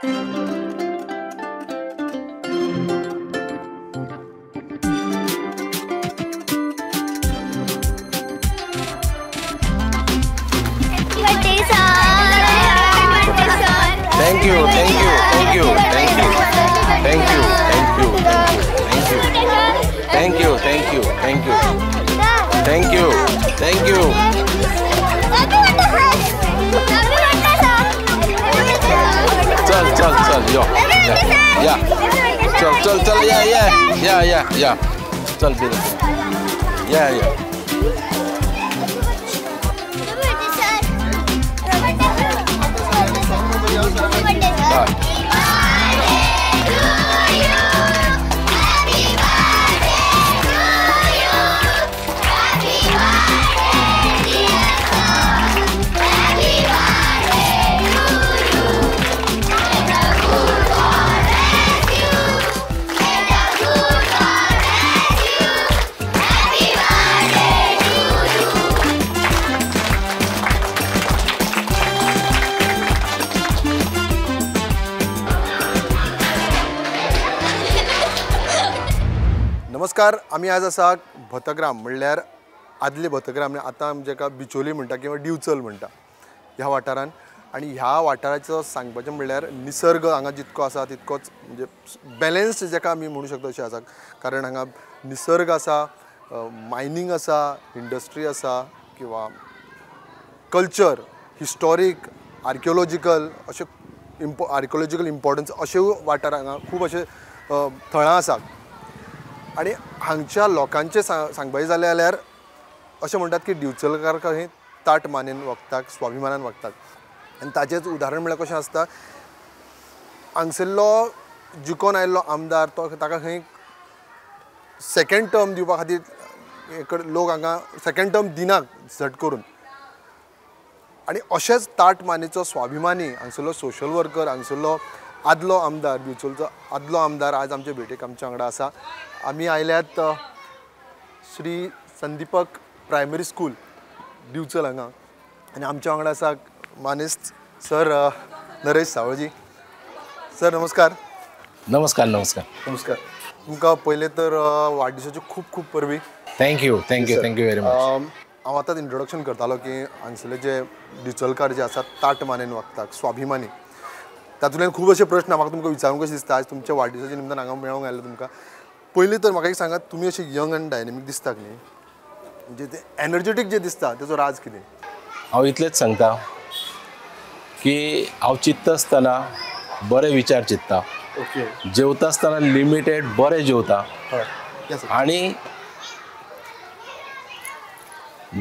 Thank you, thank you, thank you, thank you, thank you, thank you, thank you, thank you, thank you, thank you, thank you, thank you. चल चल चल यो या चल चल चल या या या या या चल बिल या या. नमस्कार. आमी आज आसा भतग्राम म्हणल्यार आदले भतग्राम आतां आमी जेका बिचोली म्हणटा किंवा दिवचल म्हणटा ह्या वाठारान. आनी ह्या वाठाराचो सांगपाचें म्हणल्यार निसर्ग हांगा जितको आसा तितकोच म्हणजे बॅलन्स्ड जेका आमी म्हणू शकता अशें आसा. कारण हांगा निसर्ग आसा, मायनींग आसा, इंडस्ट्री आसा किंवा कल्चर, हिस्टॉरीक, आर्किओलॉजिकल अशें आर्किओलॉजिकल इम्पॉर्टन्स अशे वाठार हांगा खूब अशे थळां आसात. आनी हांगच्या लोकांचें सांगपाचें जालें जाल्यार अशें म्हणटात की दिवचलकार हे ताट मानेन वागतात, स्वाभिमानान वागतात. आनी ताचेंच उदाहरण म्हणल्यार कशें आसता, हांगसरलो जिखोन आयिल्लो आमदार तो ताका खंय सेकेंड टर्म दिवपा खातीर लोक हांगा सेकेंड टर्म दिनाक झट करून. आनी अशेंच ताट मानेचो स्वाभिमानी हांगसरलो सोशल वर्कर, हांगसरलो आदलो आमदार, दिवचलचो आदलो आमदार आज आमचे भेटेक आमच्या वांगडा आसा. आमी आयल्यात श्री संदीपक प्रायमरी स्कूल दिवचल हांगा आनी आमच्या वांगडा आसा मानेस्त सर नरेश सावळजी. सर नमस्कार. नमस्कार. नमस्कार. नमस्कार. तुमकां पयलें तर वाडदिसाच्यो खूब खूब परबी. Thank you, thank you, thank you very much. हांव आतांच इंट्रोडक्शन करतालो की हांगसरले जे दिवचलकार जे आसात ताट मानेन वागतात, स्वाभिमानी. तातूंतल्यान खूब अशे प्रश्न म्हाका तुमकां विचारूंक कशें दिसता. आज तुमच्या वाडदिसाच्या निमतान हांगा मेळोंक आयलो तुमकां. पयलीं तर म्हाका एक सांगात, तुमी अशे यंग आनी डायनेमीक दिसतात न्ही, म्हणजे ते एनर्जेटीक जे दिसता तेजो राज कितें? हांव इतलेंच सांगता की हांव चिंतता आसतना बरे विचार चिंतता, ओके, जेवता आसतना लिमिटेड बरें जेवता आनी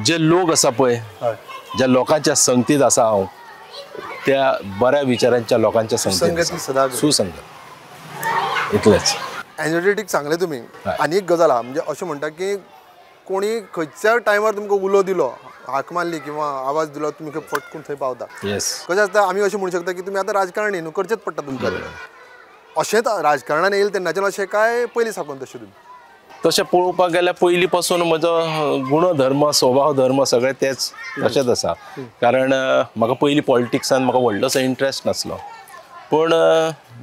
जे लोक आसा पळय, ज्या लोकांच्या संगतीत आसा हांव, त्या बऱ्या विचारांच्या लोकांच्या संगतीत, सुसंगत. इतलेंच. एनर्जेटीक सांगलें तुमी. आनी एक गजाल आहा, म्हणजे अशें म्हणटा की कोणी खंयच्या टायमार तुमकां उलो दिलो, हाक मारली किंवा आवाज दिलो, तुमी खंय फटकून थंय पावता. कशें आसता, आमी अशें म्हणू शकता की तुमी आतां राजकारणी न्हू, करचेंच पडटा तुमकां. अशेंच राजकारणान येयलें तेन्नाच्यान अशें काय पयलीं साकून तशें तुमी? तशें पळोवपाक गेल्यार पयलीं पासून म्हजो गुणधर्म, स्वभाव धर्म सगळें तेच तशेंच आसा. कारण म्हाका पयलीं पॉलिटिक्सान म्हाका व्हडलोसो इंट्रस्ट नासलो, पूण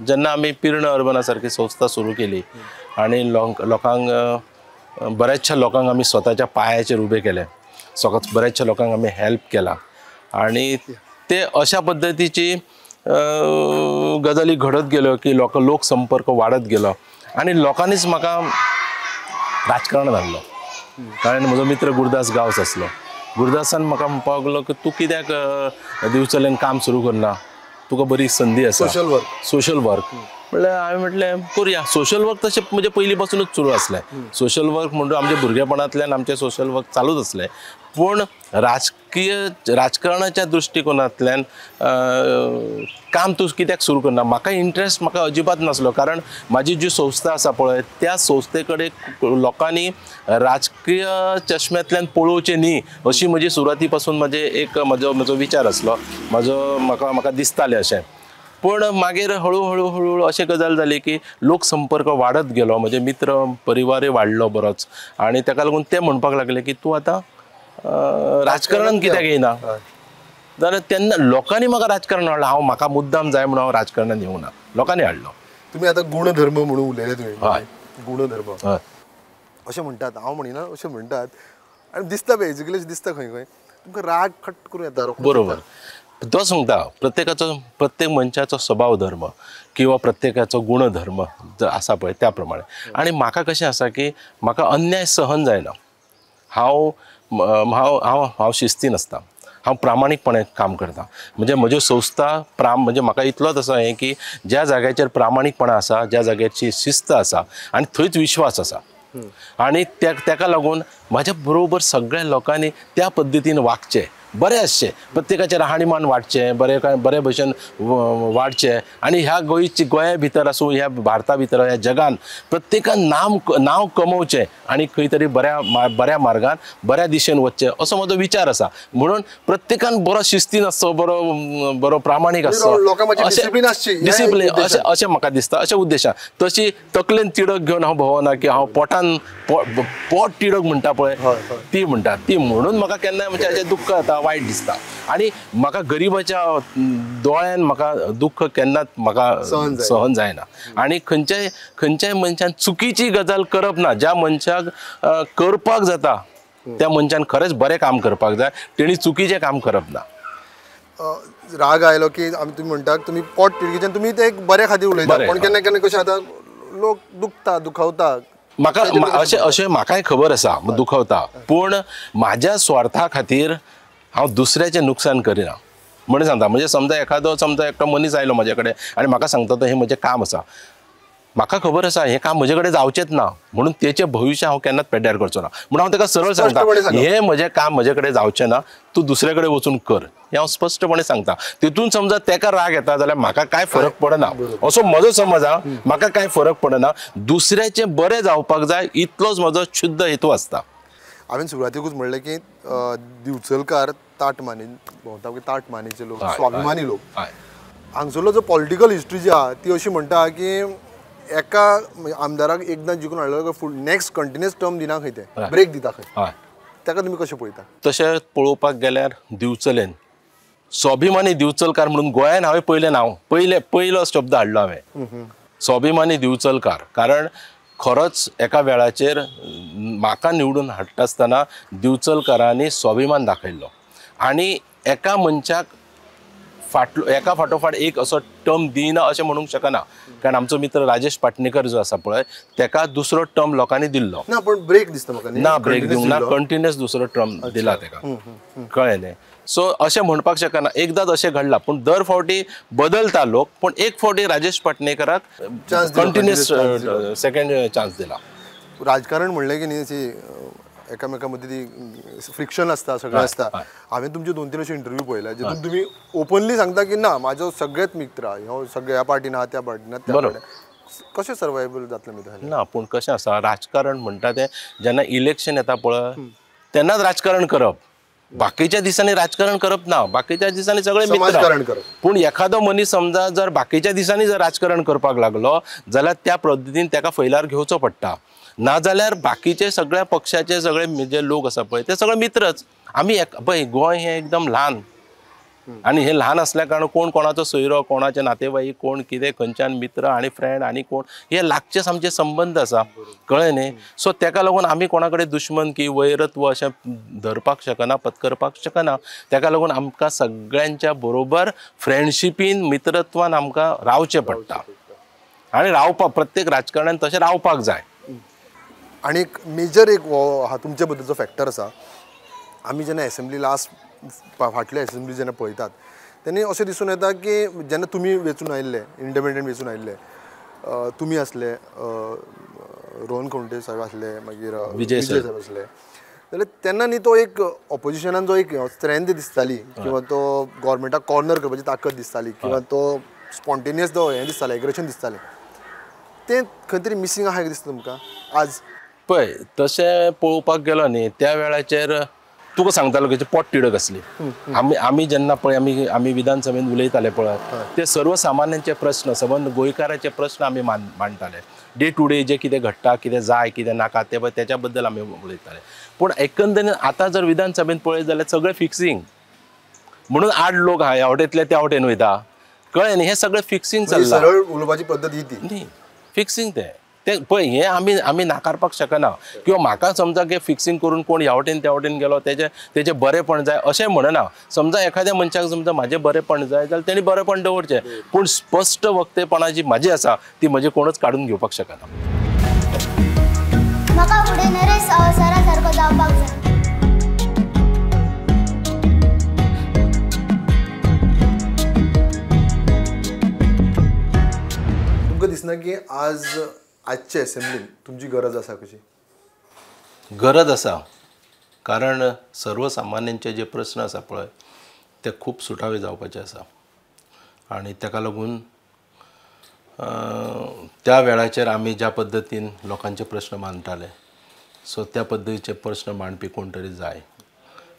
जेन्ना आमी पिर्ण अर्बना सारकी संस्था सुरू केली आनी लोकांक, बऱ्याचशा लोकांक आमी स्वताच्या पांयाचेर उबे केले, बऱ्याचशा लोकांक आमी हेल्प केला आनी ते अशा पद्दतीची गजाली घडत गेल्यो की लोक संपर्क वाडत गेलो आनी लोकांनीच म्हाका राजकारणात हाडलो. कारण म्हजो मित्र गुरदास गांवस आसलो. गुरदासान म्हाका म्हणपाक लागलो की तूं कित्याक दिवचलेन काम सुरू करना, तुका बरी संदी आसा, सोशल वर्क. सोशल वर्क म्हणल्यार हांवें म्हटलें करुया. सोशल वर्क तशें म्हजें पयलीं पासुनूच सुरू आसलें. सोशल वर्क म्हणून आमच्या भुरगेपणांतल्यान आमचें सोशल वर्क चालूच आसलें, पूण राजकीय राजकारणाच्या दृश्टिकोनांतल्यान काम तूं कित्याक सुरू करना, म्हाका इंट्रस्ट म्हाका अजिबात नासलो. कारण म्हाजी जी संस्था आसा पळय, त्या संस्थे कडेन लोकांनी राजकीय चश्म्यांतल्यान पळोवचें न्ही अशी म्हजी सुरवाती पासून म्हजें एक म्हजो म्हजो विचार आसलो, म्हजो म्हाका म्हाका दिसतालें अशें. पूण मागीर हळू हळू हळू अशें गजाल जाली की लोकसंपर्क वाडत गेलो, म्हजे मित्र परिवारय वाडलो बरोच, आनी ताका लागून ते म्हणपाक लागले की तूं आतां राजकारणान कित्याक येयना. जाल्यार तेन्ना लोकांनी म्हाका राजकारण हाडलो. हांव म्हाका मुद्दाम जाय म्हणून हांव राजकारणान येवना, लोकांनी हाडलो. तुमी आतां गुणधर्म म्हणून उलयले तुमी. हय, गुणधर्म अशें म्हणटात, हांव म्हणिना अशें म्हणटात आनी दिसता बेजिकली दिसता खंय खंय तुमकां राग खट करून येता. बरोबर, तो सांगता प्रत्येकाचो, प्रत्येक मनशाचो स्वभाव धर्म किंवा प्रत्येकाचो गुणधर्म आसा पळय त्या प्रमाणे. आनी म्हाका कशें आसा की म्हाका अन्याय सहन जायना. हांव हांव हांव हांव शिस्तीन आसता, हांव प्रामाणीकपणे काम करता. म्हणजे म्हज्यो संस्था म्हणजे म्हाका इतलोच आसा हें की ज्या जाग्याचेर प्रामाणीकपणा आसा, ज्या जाग्याची शिस्त आसा आनी थंयच विश्वास आसा, आनी तेका लागून म्हाज्या बरोबर सगळ्या लोकांनी त्या पद्दतीन वागचें, बरें आसचें, प्रत्येकाचें राहणीमान वाडचें, बरें बरे भशेन वाडचें. आनी ह्या गोंयची, गोंया भितर आसूं, ह्या भारता भितर, ह्या जगान प्रत्येकान नांव कमोवचें आनी खंय तरी बऱ्या मार्गान, बऱ्या दिशेन वचचें असो म्हजो विचार आसा. म्हणून प्रत्येकान बरो शिस्तीन आसचो, बरो बरो प्रामाणीक आसचो, डिसिप्लीन अशें अशें म्हाका दिसता, अशें उद्देशान. तशी तकलेन तिडक घेवन हांव भोंवना की हांव पोटान पोट तिडक म्हणटा पळय ती म्हणटा ती, म्हणून म्हाका केन्नाय म्हणजे अशें दुख्ख जाता, वायट दिसता. आनी म्हाका गरिबाच्या दोळ्यान म्हाका दुख्ख केन्नाच म्हाका सहन जायना. आनी खंयच्याय खंयच्याय मनशान चुकीची गजाल करप ना. ज्या मनशाक करपाक जाता त्या मनशान खरेंच बरें काम करपाक जाय, तेणी चुकीचें काम करप ना. राग आयलो की आमी तुमी म्हणटा तुमी पोट तिडकीच्यान तुमी ते एक बऱ्या खातीर उलयता, पण केन्ना केन्ना कशें आतां लोक दुखता, दुखावता. म्हाका अशें अशें म्हाकाय खबर आसा दुखवता, पूण म्हाज्या स्वार्था खातीर हांव दुसऱ्याचें नुकसान करिना म्हणून सांगता. म्हणजे समजा एखादो, समजा एकटो मनीस आयलो म्हजे कडेन आनी म्हाका सांगता तो हें म्हजें काम आसा, म्हाका खबर आसा हें काम म्हजे कडेन जावचेंच ना, म्हणून तेचें भविश्य हांव केन्नाच पेड्ड्यार करचो ना. म्हणून हांव ताका सरळ सांगता हें म्हजें काम म्हजे कडेन जावचें ना, तूं दुसरे कडेन वचून कर, हें हांव स्पश्टपणे सांगता. तितून समजा तेका राग येता जाल्यार म्हाका कांय फरक पडना असो म्हजो समज आहा. म्हाका कांय फरक पडना, दुसऱ्याचें बरें जावपाक जाय इतलोच म्हजो शुद्ध हेतू आसता. हांवें सुरवातेकूच म्हणलें की दिवचलकार ताट मानेन भोंवता, ताट मानेचे लोक, स्वाभिमानी लोक. हांगसरलो जो पॉलिटिकल हिस्ट्री जी आहा ती अशी म्हणटा की एका आमदाराक एकदां जिखून हाडलो फूल नेक्स्ट कंटिन्युअस टर्म दिना खंय, ते ब्रेक दिता खंय, ताका तुमी कशें पळयता? तशें पळोवपाक गेल्यार दिवचलेन स्वाभिमानी दिवचलकार म्हणून गोंयान हांवें पयलें नांव, पयलो शब्द हाडलो हांवें, स्वाभिमानी दिवचलकार. कारण खरोच एका वेळाचेर म्हाका निवडून हाडटा आसतना दिवचलकारांनी स्वाभिमान दाखयल्लो आनी एका मनशाक फाटलो एका फाटोफाट एक असो टर्म दिना अशें म्हणूंक शकना, कारण आमचो मित्र राजेश पाटणेकर जो आसा पळय तेका दुसरो टर्म लोकांनी दिल्लो ना, पण ब्रेक दिसता म्हाका ना, ब्रेक दिवंक ना, कंटिन्युअस दुसरो टर्म दिला तेका, कळ्ळें न्ही. सो अशें म्हणपाक शकना एकदांच अशें घडलां, पूण दर फावटी बदलता लोक, पूण एक फावटी राजेश पाटणेकराक कंटिन्युअस सेकंड चान्स दिला. राजकारण म्हणलें की न्ही अशी एकामेका मदीं ती फ्रिक्शन आसता, सगळें आसता. हांवें तुमचे 2-3 अशे इंटरव्यू पळयला जितून तुमी ओपनली सांगता की ना म्हाजो सगळेच मित्र ह्यो सगळे ह्या पार्टीन आहा, त्या पार्टीन आहा, त्या पार्टीन. कशें सर्वायवल जातलें मागीर? ना, पूण कशें आसा, राजकारण म्हणटा तें जेन्ना इलेक्शन येता पळय तेन्नाच राजकारण करप, बाकीच्या दिसांनी राजकारण करप ना. बाकीच्या दिसांनी सगळे समाजकारण करप. पूण एखादो मनीस समजा जर बाकीच्या दिसांनी जर राजकारण करपाक लागलो जाल्यार त्या पद्दतीन ताका फैलार घेवचो पडटा, नाजाल्यार बाकीचे सगळ्या पक्षाचे सगळे जे लोक आसा पळय ते सगळे मित्रच. आमी पळय गोंय हें एकदम ल्हान, आनी हें ल्हान आसल्या कारणान कोण कोणाचो सोयरो, कोणाचे नातेवाईक, कोण कितें खंयच्यान मित्र आनी फ्रेंड आनी कोण हे लागचेच आमचे संबंद आसा, कळ्ळें न्ही. सो तेका लागून आमी कोणा कडेन दुश्मन की वैरत्व अशें धरपाक शकना, पत्करपाक शकना. तेका लागून आमकां सगळ्यांच्या बरोबर फ्रेंडशिपीन, मित्रत्वान आमकां रावचें पडटा आनी रावपाक प्रत्येक राजकारण्यान तशें रावपाक जाय. आनी एक मेजर एक हा तुमचे बद्दलचो फॅक्टर आसा, आमी जेन्ना एसेंब्ली लास्ट फाटले एसेंब्ली जेन्ना पळयतात तेन्ना अशें दिसून येता की जेन्ना तुमी वेंचून आयिल्ले, इंडिपेंडंट वेंचून आयिल्ले, तुमी आसले, रोहन खंवटे साहेब आसले, मागीर विजय साहेब आसले, जाल्यार तेन्ना न्ही तो एक ऑपोजिशनान जो एक स्ट्रेंथ दिसताली किंवा तो गव्हर्मेंटाक कॉर्नर करपाची ताकद दिसताली किंवा तो स्पॉन्टेनियस जो हें दिसतालें, एग्रेशन दिसतालें, तें खंय तरी मिसींग आहा दिसता तुमकां आज? पळय तशें पळोवपाक गेलो न्ही त्या वेळाचेर तुका सांगतालो की पोट तिडक आसली. आमी आमी जेन्ना पळय आमी आमी विधानसभेन उलयताले पळय ते सर्वसामान्यांचे प्रस्न, सबंद गोंयकाराचे प्रस्न आमी मांडटाले. डे टू डे जे कितें घडटा, कितें जाय कितें नाका ते पळय तेच्या बद्दल आमी उलयताले. पूण एकंदरीत आतां जर विधानसभेन पळयत जाल्यार सगळें फिक्सिंग, म्हणून आड लोक ह्या वटेंतले त्या वटेन वयता. कळ्ळें न्ही? हें सगळें फिक्सिंग चल्लां. सरळ उलोवपाची पद्दत ही ती न्ही, फिक्सिंग तें तें पळय हें आमी आमी नाकारपाक शकना. किंवा म्हाका समजा की फिक्सिंग करून कोण ह्या वटेन त्या वटेन गेलो तेजें तेजें बरेंपण जाय अशें म्हणना. समजा एखाद्या मनशाक समजा म्हाजें बरेंपण जाय जाल्यार तेणी बरेंपण दवरचें, पूण स्पश्ट वक्तेपणा जी म्हाजी आसा ती म्हजी कोणूच काडून घेवपाक शकना. म्हाका फुडें नरेश सरा सारको जावपाक जाय. तुमकां दिसना की आज आजचे असेंब्लीन तुमची गरज आसा? कशी गरज आसा, कारण सर्वसामान्यांचे जे प्रस्न आसा पळय ते खूब सुटावे जावपाचे आसा आनी ताका लागून त्या वेळाचेर आमी ज्या पद्दतीन लोकांचे प्रस्न मांडटाले सो त्या पद्दतीचे प्रस्न मांडपी कोण तरी जाय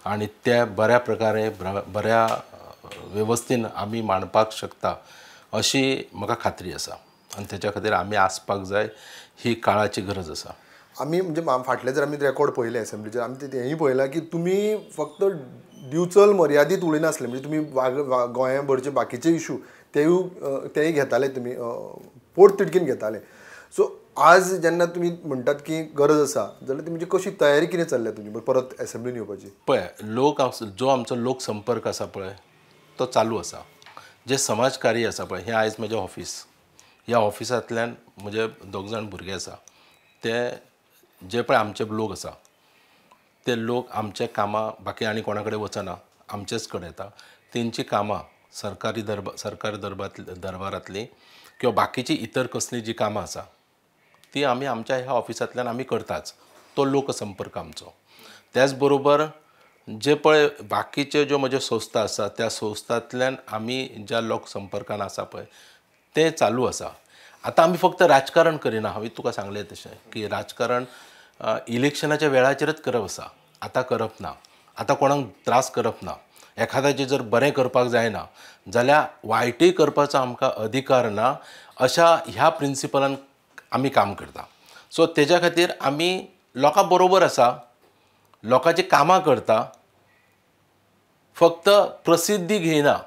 आनी ते बऱ्या प्रकारे बऱ्या वेवस्थेन आमी मांडपाक शकता अशी म्हाका खात्री आसा आनी तेच्या खातीर आमी आसपाक जाय, ही काळाची गरज आसा. आमी म्हणजे फाटले जर आमी रेकॉर्ड पळयले असेंब्लीचेर आमी तेंय पळयलां की तुमी फक्त दिवचल मर्यादीत उलयनासले, म्हणजे तुमी गोंयाभरचे बाकीचे इशू तेय घेताले, तुमी पोटतिडकीन घेताले. सो आज जेन्ना तुमी म्हणटात की गरज आसा जाल्यार तुमची कशी तयारी कितें चल्ल्या तुमची परत असेंब्लीन येवपाची? पळय, लोक जो आमचो लोक संपर्क आसा पळय तो चालू आसा. जे समाज कार्य आसा पळय, हें आयज म्हजें ऑफीस, ह्या ऑफिसांतल्यान म्हजे दोग जाण भुरगे आसा ते जे पळय आमचे लोक आसा ते लोक आमचे कामां बाकी आनी कोणा कडेन वचना, आमचेच कडेन येता. तेंची कामां सरकारी सरकारी दरबारांतली किंवा बाकीची इतर कसली जी कामां आसा ती आमी आमच्या ह्या ऑफिसांतल्यान आमी करताच. तो लोकसंपर्क आमचो. त्याच बरोबर जे पळय बाकीच्यो ज्यो म्हज्यो संस्था आसा त्या संस्थांतल्यान आमी ज्या लोकसंपर्कान आसा पळय तें चालू आसा. आतां आमी फक्त राजकारण करिना, हांवें तुका सांगलें तशें की राजकारण इलेक्शनाच्या वेळाचेरच करप आसा, आतां करप ना. आतां कोणाक त्रास करप ना. एखाद्याचें जर बरें करपाक जायना जाल्यार वायटूय करपाचो आमकां अधिकार ना, अशा ह्या प्रिंसिपलान आमी काम करता. सो तेज्या खातीर आमी लोकां बरोबर आसा, लोकांची कामां करता, फक्त प्रसिद्धी घेयना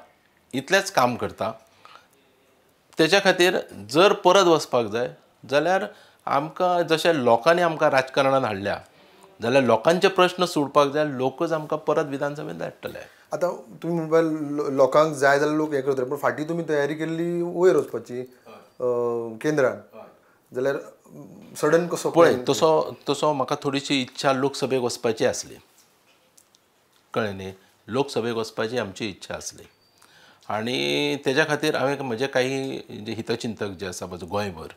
इतलेंच काम करता. तेच्या खातीर जर परत वचपाक जाय जाल्यार आमकां जशें लोकांनी आमकां राजकारणान हाडल्या जाल्यार लोकांचे प्रश्न सोडपाक जाय, लोकच आमकां परत विधानसभेंत धाडटले. आतां तुमी म्हणपाक लोकांक जाय जाल्यार लोक हें करतले, पूण फाटीं तुमी तयारी केल्ली वयर वचपाची केंद्रान, जाल्यार सडन कसो? पळय, तसो तसो म्हाका थोडीशी इच्छा लोकसभेक वचपाची आसली, कळ्ळें न्ही? लोकसभेक वचपाची आमची इच्छा आसली आनी तेज्या खातीर हांवें म्हजे काही जे हितचिंतक जे आसा म्हजो गोंयभर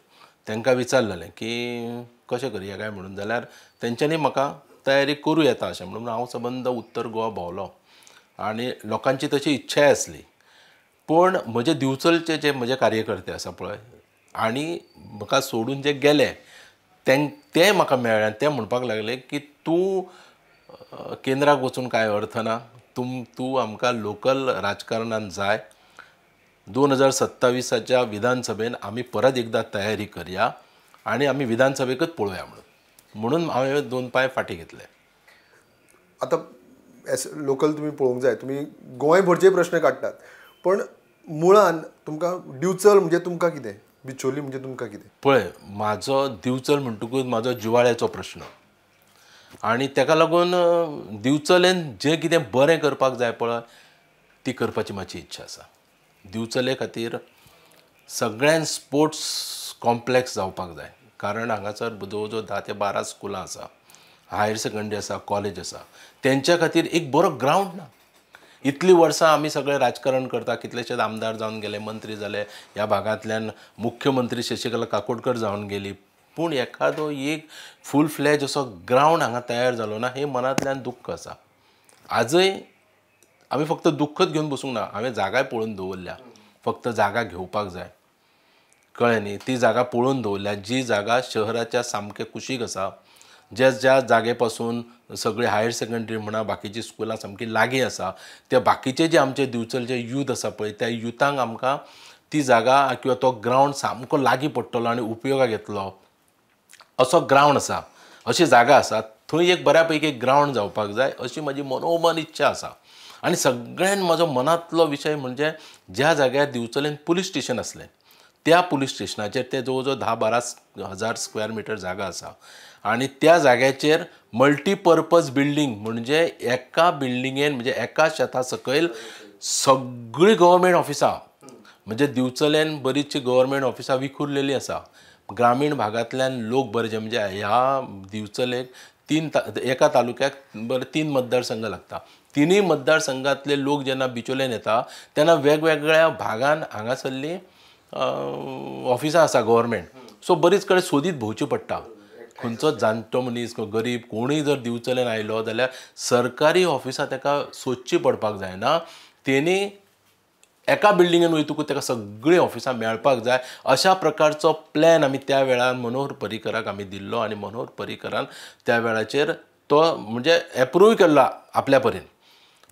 तांकां विचारलेलें की कशें करया काय म्हणून, जाल्यार तेंच्यांनी म्हाका तयारी करूं येता अशें म्हणून हांव सबंद उत्तर गोवा भोंवलो आनी लोकांची तशी इच्छाय आसली. पूण म्हजे दिवचलचे जे म्हजे कार्यकर्ते आसा पळय आनी म्हाका सोडून जे गेले ते म्हाका मेळ्ळे आनी ते म्हणपाक लागले की तूं केंद्राक वचून कांय अर्थ ना, तूं आमकां लोकल राजकारणान जाय. 2027च्या विधानसभेन आमी परत एकदां तयारी करया आनी आमी विधानसभेकच पळोवया म्हणून म्हणून हांवें दोन पांय फाटीं घेतले. आतां एस लोकल तुमी पळोवंक जाय, तुमी गोंयभरचे प्रश्न काडटात, पण मुळान तुमकां दिवचल म्हणजे तुमकां कितें, बिचोली म्हणजे तुमकां कितें? पळय, म्हाजो दिवचल म्हणटकूच म्हाजो जिवाळ्याचो प्रश्न आनी तेका लागून दिवचलेन जें कितें बरें करपाक जाय पळय ती करपाची म्हाजी इच्छा आसा. दिवचले खातीर सगळ्यान स्पोर्ट्स कॉम्प्लेक्स जावपाक जाय, कारण हांगासर जवळ जवळ 10 ते 12 स्कुलां आसा, हायर सेकंडरी आसा, कॉलेज आसा, तेंच्या खातीर एक बरो ग्रावंड ना. इतलीं वर्सां आमी सगळें राजकारण करता, कितलेशेच आमदार जावन गेले, मंत्री जाले, ह्या भागांतल्यान मुख्यमंत्री शशिकला काकोडकर जावन गेली, पूण एखादो एक फूल फ्लॅज असो ग्रावंड हांगा तयार जालो ना, हें मनांतल्यान दुख्ख आसा. आजय आमी फक्त दुख्खच घेवन बसूंक ना, हांवें जागाय पळोवन दवरल्या, फक्त जागा घेवपाक जाय, कळ्ळें न्ही? ती जागा पळोवन दवरल्या, जी जागा शहराच्या सामके कुशीक आसा, ज्या ज्या जागे पासून सगळे हायर सेकंडरी म्हणा बाकीची स्कुलां सामकी लागीं आसा, त्या बाकीचे जे आमचे दिवचलचे यूथ आसा पळय त्या युथांक आमकां ती जागा किंवा तो ग्रावंड सामको लागीं पडटलो आनी उपयोगाक येतलो असो ग्रावंड आसा, अशी जागा आसा, थंय एक बऱ्या पैकी ग्रावंड जावपाक जाय अशी म्हजी मनोमन इच्छा आसा. आनी सगळ्यान म्हजो मनांतलो विशय म्हणजे ज्या जाग्यार दिवचलेन पुलीस स्टेशन आसलें त्या पुलीस स्टेशनाचेर ते जवळ जवळ 10-12 हजार स्क्वेअर मिटर जागा आसा आनी त्या जाग्याचेर मल्टीपर्पज बिल्डींग म्हणजे एका बिल्डिंगेन म्हणजे एका शेता सकयल सगळीं गव्हर्मेंट ऑफिसां म्हणजे दिवचलेन बरीचशी गव्हर्मेंट ऑफिसां विखुरलेली आसा. ग्रामीण भागांतल्यान लोक बरेचे म्हणजे ह्या दिवचलेक एका तालुक्याक बरें 3 मतदारसंघ लागता. तिनूय मतदारसंघांतले लोक जेन्ना बिचोलेन येता तेन्ना वेगवेगळ्या भागान हांगासरली ऑफिसां आसा गव्हर्मेंट. सो बरीच कडेन सोदीत भोंवचें पडटा. खंयचो जाणटो मनीस गरीब कोणूय जर दिवचलेन आयलो जाल्यार सरकारी ऑफिसां ताका सोदची पडपाक जायना. तेणी एका बिल्डिंगेन वयतकूच ताका सगळीं ऑफिसां मेळपाक जाय अशा प्रकारचो प्लॅन आमी त्या वेळार मनोहर पर्रीकराक आमी दिल्लो आनी मनोहर पर्रीकरान त्या वेळाचेर तो म्हणजे एप्रूव केल्लो आपल्या परीन.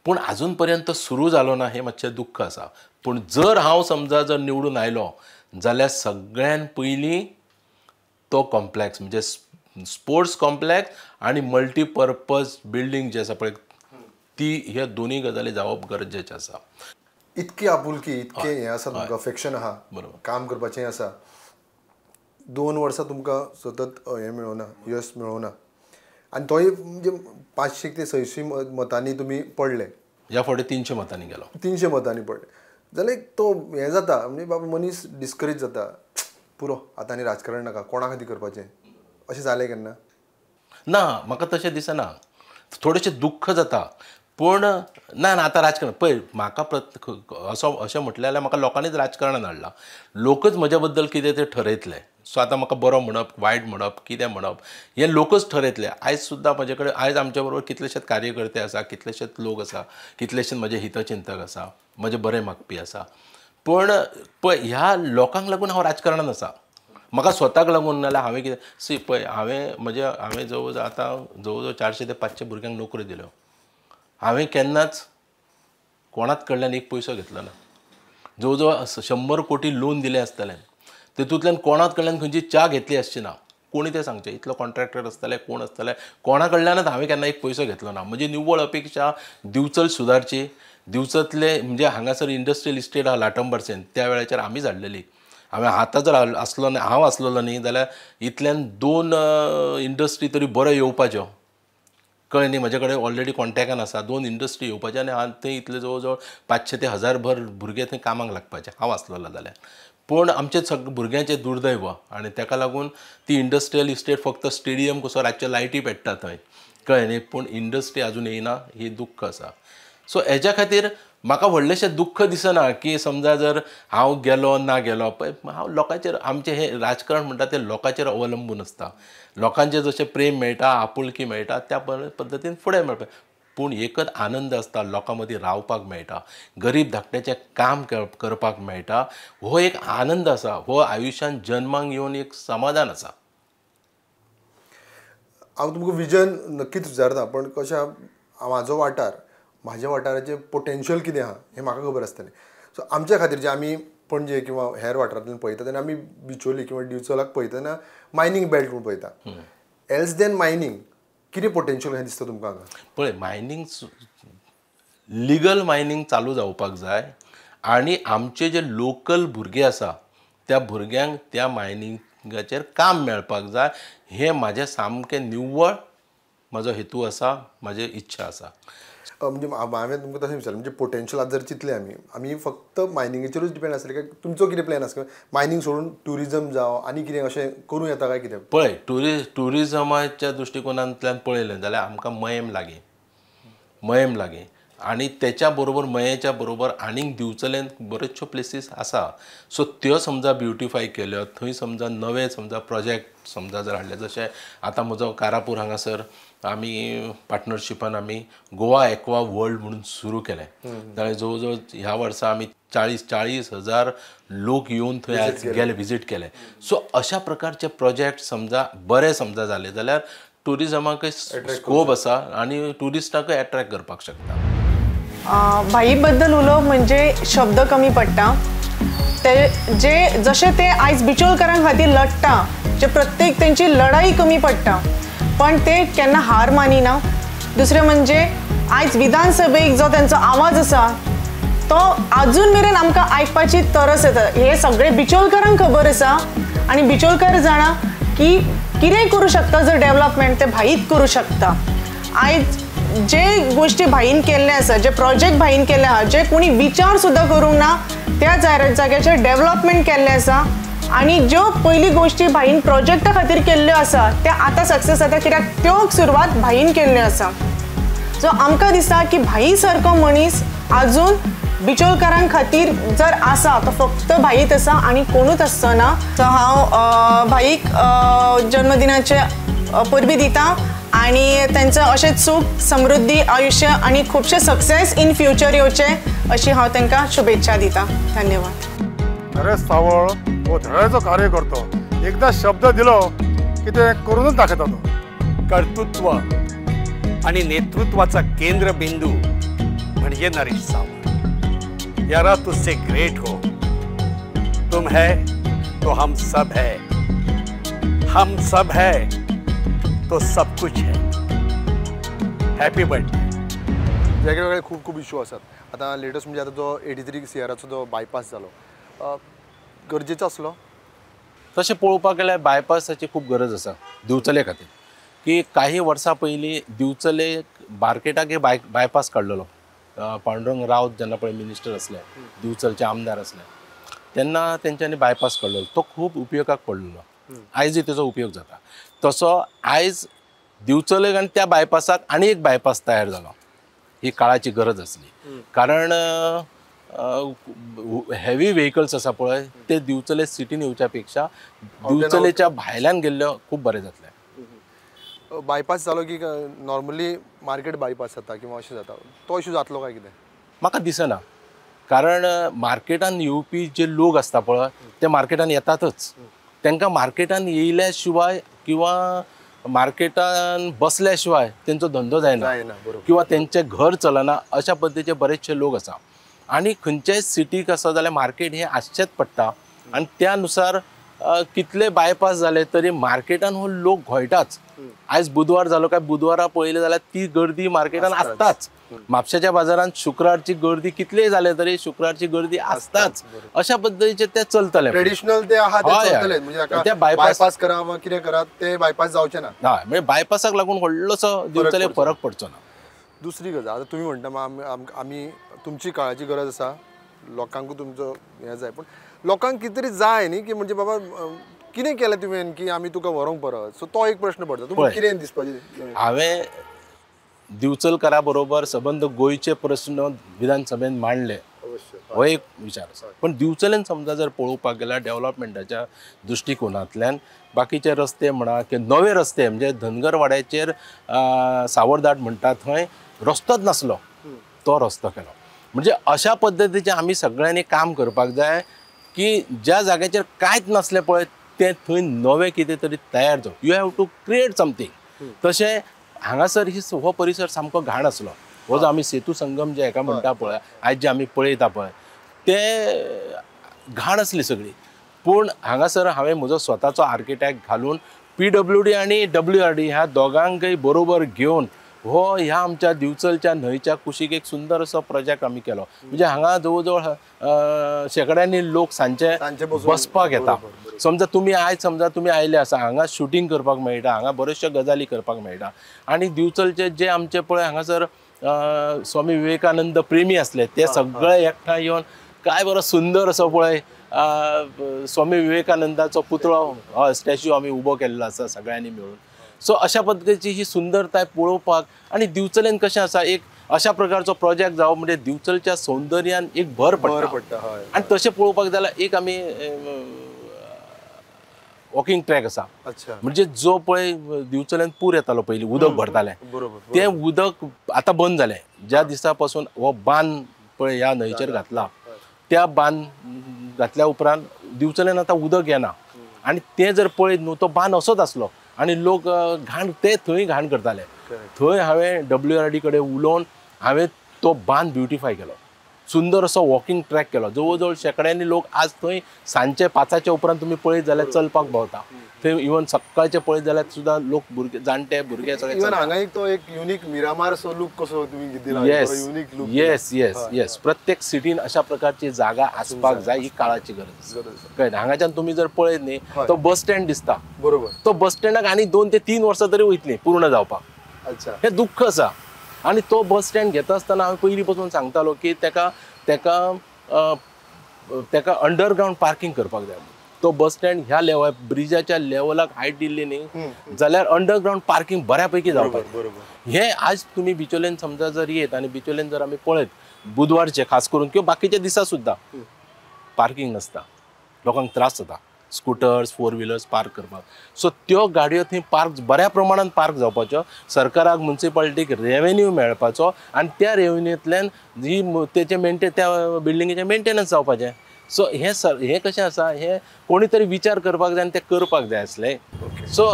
पूण आजून पर्यंत सुरू जालो ना हें मातशें दुख्ख आसा. पूण जर हांव समजा जर निवडून आयलो जाल्यार सगळ्यान पयलीं तो कॉम्प्लेक्स म्हणजे स्पोर्ट्स कॉम्प्लेक्स आनी मल्टीपर्पज बिल्डींग जे आसा पळय ती ह्या दोनूय गजाली जावप गरजेचें आसा. इतकी आपुलकी इतकें हें आसा तुमकां अफेक्शन आहा, बरोबर काम करपाचें आसा. 2 वर्सां तुमकां सतत हें मेळोना, यश मेळोना आनी तोय म्हणजे 500 ते 600 मतांनी तुमी पडले. ह्या फावटी 300 मतांनी गेलो. 300 मतांनी पडले जाल्यार तो हें जाता म्हणजे बाबा मनीस डिस्करेज जाता, पुरो आतां आनी राजकारण नाका, कोणा खातीर करपाचें अशें जालें केन्ना? ना, म्हाका तशें दिसना. थोडेशें दुख्ख जाता पूण ना ना आतां राजकारण पळय म्हाका असो अशें म्हटलें जाल्यार म्हाका लोकांनीच राजकारणान हाडला. लोकच म्हज्या बद्दल कितें तें ठरयतले. सो आतां म्हाका बरो म्हणप वायट म्हणप कितें म्हणप हें लोकच ठरयतले. आयज सुद्दां म्हजे कडेन आयज आमच्या बरोबर कितलेशेच कार्यकर्ते आसा, कितलेशेच लोक आसा, कितलेशेच म्हजे हितचिंतक आसा, म्हजे बरें मागपी आसा. पूण पळय ह्या लोकांक लागून हांव राजकारणान आसा. म्हाका स्वताक लागून नाल्यार हांवें कितें सी पळय हांवें म्हजे हांवें जवळ जवळ आतां जवळ जवळ 400 ते 500 भुरग्यांक नोकऱ्यो दिल्यो. हांवें केन्नाच कोणाच कडल्यान एक पयसो घेतलो ना. जवळ जवळ 100 कोटी लोन दिलें आसतलें तितूंतल्यान कोणाच कडल्यान खंयची च्या घेतली आसची ना. कोणी तें सांगचें इतलो कॉन्ट्रॅक्टर आसतले कोण आसतले कोणा कडल्यानच हांवें केन्ना एक पयसो घेतलो ना. म्हजी निव्वळ अपेक्षा दिवचल सुदारची. दिवचतले म्हणजे हांगासर इंडस्ट्रियल इस्टेट आहा लाटंबारसेन त्या वेळाचेर आमीच हाडलेली. हांवें आतां जर आसलो न्ही हांव आसलेलो न्ही जाल्यार इतल्यान 2 इंडस्ट्री तरी बऱ्यो येवपाच्यो. कळ्ळें न्ही, म्हजे कडेन ऑलरेडी कॉन्टेक्टान आसा 2 इंडस्ट्री येवपाच्यो आनी हांव थंय इतले जवळ जवळ 500 ते 1000 भुरगे थंय कामाक लागपाचे हांव आसलेलो जाल्यार. पूण आमचें सगळें भुरग्यांचें दुर्दैव आनी ताका लागून ती इंडस्ट्रियल इस्टेट फक्त स्टेडियम कसो रातच्यो लायटी पेट्टा थंय. कळ्ळें न्ही, पूण इंडस्ट्री आजून येयना ही दुख्ख आसा. सो हेज्या खातीर म्हाका व्हडलेशें दुख्ख दिसना की समजा जर हांव गेलो ना गेलो. पळय हांव लोकांचेर आमचें हें राजकारण म्हणटा तें लोकांचेर अवलंबून आसता. लोकांचें जशें प्रेम मेळटा आपुलकी मेळटा त्या पद्दतीन फुडें मेळपा. पूण एकच आनंद आसता लोकां मदीं रावपाक मेळटा, गरीब धाकट्याचें काम करपाक मेळटा, हो एक आनंद आसा. हो आयुश्यान जन्माक येवन एक समाधान आसा. हांव तुमकां विजन नक्कीच विचारता पण कशें म्हाजो वाठार म्हाज्या वाठाराचें पोटेन्शियल कितें आहा हें म्हाका खबर आसतलें. सो आमच्या खातीर जे आमी पणजे किंवा हेर वाठारांतल्यान पळयता तेन्ना आमी बिचोली किंवा दिवचलाक पळयतना मायनींग बेल्ट म्हूण पळयता. एल्स देन मायनींग कितें पोटेन्शियल हें दिसता तुमकां हांगा? पळय मायनींग लिगल मायनींग चालू जावपाक जाय आनी आमचे जे लोकल भुरगे आसा त्या भुरग्यांक त्या मायनिंगाचेर काम मेळपाक जाय. हें म्हाजें सामकें निव्वळ म्हजो हेतू आसा, म्हाजी इच्छा आसा. म्हणजे हांवें तुमकां तशें विचारलें म्हणजे पोटेन्शियल आज जर चिंतलें आमी आमी फक्त मायनिंगेचेरूच डिपेंड आसले काय तुमचो कितें प्लॅन आसा मायनींग सोडून ट्युरिजम जावं आनी कितें अशें करूं येता काय कितें? पळय ट्युरिजमाच्या दृश्टिकोनांतल्यान पळयलें जाल्यार आमकां मयेम लागीं, मयेम लागीं आनी तेच्या बरोबर मयेच्या बरोबर आनीक दिवचलेन बऱ्योचश्यो प्लेसीस आसा. सो त्यो समजा ब्युटिफाय केल्यो थंय समजा नवे समजा प्रोजेक्ट समजा जर हाडले जशें आतां म्हजो कारापूर हांगासर आमी पार्टनरशिपान आमी गोवा एक्वा वर्ल्ड म्हणून सुरू केलें. जाल्यार जवळ जवळ ह्या वर्सा आमी 40-40 हजार लोक येवन थंय आज गेले विजीट केले. सो अशा प्रकारचे प्रोजेक्ट समजा बरे समजा जाले जाल्यार ट्युरिजमाकय स्कोप आसा आनी ट्युरिस्टाकय एट्रेक्ट करपाक शकता. भाई बद्दल उलोवप म्हणजे शब्द कमी पडटा. ते जे जशे ते आयज बिचोलकारां खातीर लढटा जे प्रत्येक तेंची लढाई कमी पडटा पण ते केन्ना हार मानिना. दुसरें म्हणजे आयज विधानसभेक जो तेंचो आवाज आसा तो आजून मेरेन आमकां आयकपाची तरस येता. हे सगळे बिचोलकारांक खबर आसा आनी बिचोलकार जाणा की कितें करूं शकता जर डेवलपमेंट ते भाईत करूं शकता. आयज जे गोष्टी भाईन केल्ले आसा, जे प्रोजेक्ट भाईन केल्ले आहा, जे कोणी विचार सुद्दां करूंक ना त्या जाग्याचेर डेवलपमेंट केल्लें आसा आनी ज्यो पयली गोष्टी भाईन प्रोजेक्टा खातीर केल्ल्यो आसा त्या आतां सक्सेस जाता कित्याक त्यो सुरवात भाईन केल्ल्यो आसा. सो आमकां दिसता की भाई सारको मनीस आजून बिचोलकारां खातीर जर आसा तो फक्त भाईत आसा आनी कोणूच आसचो ना. सो हांव भाईक जन्मदिनाचे परबी दिता आनी तेंचो अशेंच सुख समृद्धी आयुष्य आनी खुबशे सक्सेस इन फ्युचर येवचे अशी हांव तांकां शुभेच्छा दिता. धन्यवाद. नरेश सावळ हो धडाडीचो कार्यकर्तो, एकदा शब्द दिलो की ते करूनच दाखयता तो. कर्तृत्व आणि नेतृत्वाचा केंद्रबिंदू म्हणजे नरेश सावळ. यारा तुझसे ग्रेट हो, तुम है तो हम सब है, हम सब है तो सब कुछ है. Happy birthday. वेगळे वेगळे खूब खूब इशू आसात. आतां लेटस्ट म्हणजे आतां जो 83 सीआराचो जो बायपास जालो गरजेचो आसलो. तशें पळोवपाक गेल्यार बायपासाची खूब गरज आसा दिवचले खातीर की काही वर्सां पयलीं दिवचले मार्केटाक हे बायपास काडलेलो. पांडुरंग राऊत जेन्ना पळय मिनिस्टर आसले, दिवचलचे आमदार आसले तेन्ना तेंच्यांनी बायपास काडलेलो, तो खूब उपयोगाक पडलेलो. आयजूय तेजो उपयोग जाता. तसो आयज दिवचले आनी त्या बायपासाक आनी एक बायपास तयार जालो, ही काळाची गरज आसली. कारण हेवी व्हेकल्स आसा पळय ते दिवचले सिटीन येवच्या पेक्षा दिवचलेच्या भायल्यान गेल्ले खूब बरें जातलें. बायपास जालो की नॉर्मली मार्केट बायपास जाता किंवा अशें जाता, तो इशू जातलो काय कितें? म्हाका दिसना, कारण मार्केटान येवपी जे लोक आसता पळय ते मार्केटान येतातच. तांकां मार्केटान येयल्या शिवाय किंवा मार्केटान बसल्या शिवाय तेंचो धंदो जायना किंवा तेंचें घर चलना अशा पद्दतीचे बरेचशे लोक आसा. आनी खंयच्याय सिटीक आसा जाल्यार मार्केट हें आसचेंच पडटा आनी त्या नुसार कितले बायपास जाले तरी मार्केटान हो लोक घोळटाच. आयज बुधवार जालो काय बुधवारा पळयलें जाल्यार ती गर्दी मार्केटान आसताच. म्हापशेच्या बाजारांत शुक्रारची गर्दी कितलेय जाले तरी शुक्रारची गर्दी आसताच. अशा पद्दतीचे ते चलतले ट्रेडिशनल ते आहा ते चलतले. म्हणजे ते बायपास करा वा कितें करा ते बायपास जावचे ना. हय, म्हणजे बायपासाक लागून व्हडलोसो दिवचले फरक पडचो ना. दुसरी गजाल, आतां तुमी म्हणटा आमी तुमची काळाची गरज आसा, लोकांकूय तुमचो हें जाय, पूण लोकांक कितें तरी जाय न्ही की म्हणजे बाबा कितें केलें तुवें की आमी तुका व्हरूंक परत. सो तो एक प्रश्न पडटा, तुमकां कितें दिसपाचें? हांवें दिवचलकारा बरोबर सबंद गोंयचे प्रस्न विधानसभेन मांडले हो एक विचार आसा. पण दिवचलेन समजा जर पळोवपाक गेल्यार डेवलपमेंटाच्या दृश्टिकोनांतल्यान बाकीचे रस्ते म्हणा की नवे रस्ते म्हणजे धनगरवाड्याचेर सावरदाट म्हणटा थंय रस्तोच नासलो तो रस्तो केलो. म्हणजे अशा पद्दतीचें आमी सगळ्यांनी काम करपाक जाय की ज्या जाग्याचेर कांयच नासलें पळय तें थंय नवें कितें तरी तयार जावं. You have to create something. तशें हांगासर ही हो परिसर सामको घाण आसलो. हो जो आमी सेतू संगम जे हेका म्हणटा पळय आयज जे आमी पळयता पळय ते घाण आसली सगळी. पूण हांगासर हांवें म्हजो स्वताचो आर्किटेक्ट घालून PWD आनी WRD ह्या दोगांकय बरोबर घेवन हो ह्या आमच्या दिवचलच्या न्हंयच्या कुशीक एक सुंदर असो प्रोजेक्ट आमी केलो. म्हणजे हांगा जवळ जवळ शेंकड्यांनी लोक सांजचे बसपाक येता. समजा तुमी आयज समजा तुमी आयले आसा हांगा शुटींग करपाक मेळटा, हांगा बऱ्योचश्यो गजाली करपाक मेळटा. आनी दिवचलचे जे आमचे पळय हांगासर स्वामी विवेकानंद प्रेमी आसले ते सगळे एकठांय येवन काय बरो सुंदर असो पळय स्वामी विवेकानंदाचो पुतळो स्टॅच्यू आमी उबो केल्लो आसा सगळ्यांनी मेळून. सो अशा पद्दतीची ही सुंदरताय पळोवपाक आनी दिवचलेन कशें आसा एक अशा प्रकारचो प्रोजेक्ट जावप म्हणजे दिवचलच्या सौंदर्यान एक भर पडटा. आनी तशें पळोवपाक जाल्यार एक आमी वॉकिंग ट्रॅक आसा. म्हणजे जो पळय दिवचल्यान पूर येतालो पयलीं उदक भरतालें तें उदक आतां बंद जालें. ज्या दिसा पासून हो बांद पळय ह्या न्हंयचेर घातला त्या बांद घातल्या उपरांत दिवचल्यान आतां उदक येना. आनी तें जर पळयत न्हू तो बांद असोच आसलो आनी लोक घाण ते थंय घाण करताले. थंय हांवें WRD कडेन उलोवन हांवें तो बांद ब्युटिफाय केलो. सुंदर असो वॉकिंग ट्रॅक केलो. जवळ जवळ शेंकड्यांनी लोक आज थंय सांजचे 5च्या उपरांत तुमी पळयत जाल्यार चलपाक भोंवता. थंय इवन सकाळचे पळयत जाल्यार सुद्दां लोक भुरगे जाणटे भुरगे सगळे. इवन हांगा एक तो एक युनीक मिरामार सो लूक कसो तुमी दिला. येस येस येस येस, प्रत्येक सिटीन अशा प्रकारची जागा आसपाक जाय, ही काळाची गरज. कळ्ळें? हांगाच्यान तुमी जर पळयत न्ही तो बस स्टँड दिसता, बरोबर, तो बस स्टँडाक आनी 2 ते 3 वर्सां तरी वयतली पूर्ण जावपाक. अच्छा, हें दुख्ख आसा. आनी तो बस स्टँड घेता आसतना हांवें पयलीं पसून सांगतालो की तेका तेका तेका अंडरग्रावंड पार्किंग करपाक जाय. तो बस स्टँड ह्या लेवल ब्रिजाच्या लेवलाक हायट दिल्ली न्ही जाल्यार अंडरग्रावंड पार्किंग बऱ्या पैकी जावपाक. हे आज तुमी बिचोलेन समजा जर येत आनी बिचोलेन जर आमी पळयत बुधवारचे खास करून किंवा बाकीच्या दिसा सुद्दां पार्किंग नासता, लोकांक त्रास जाता स्कुटर्स 4 व्हिलर्स पार्क करपाक. सो त्यो गाडयो थंय पार्क बऱ्या प्रमाणान पार्क जावपाच्यो, सरकाराक मुन्सिपालिटीक रेवेन्यू मेळपाचो आनी त्या रेवेन्यूंतल्यान जी तेचे मेंटे त्या बिल्डिंगेचें मेंटेनन्स जावपाचें. सो हें सर हें कशें आसा, हें कोणी तरी विचार करपाक जाय आनी तें करपाक जाय आसलें. सो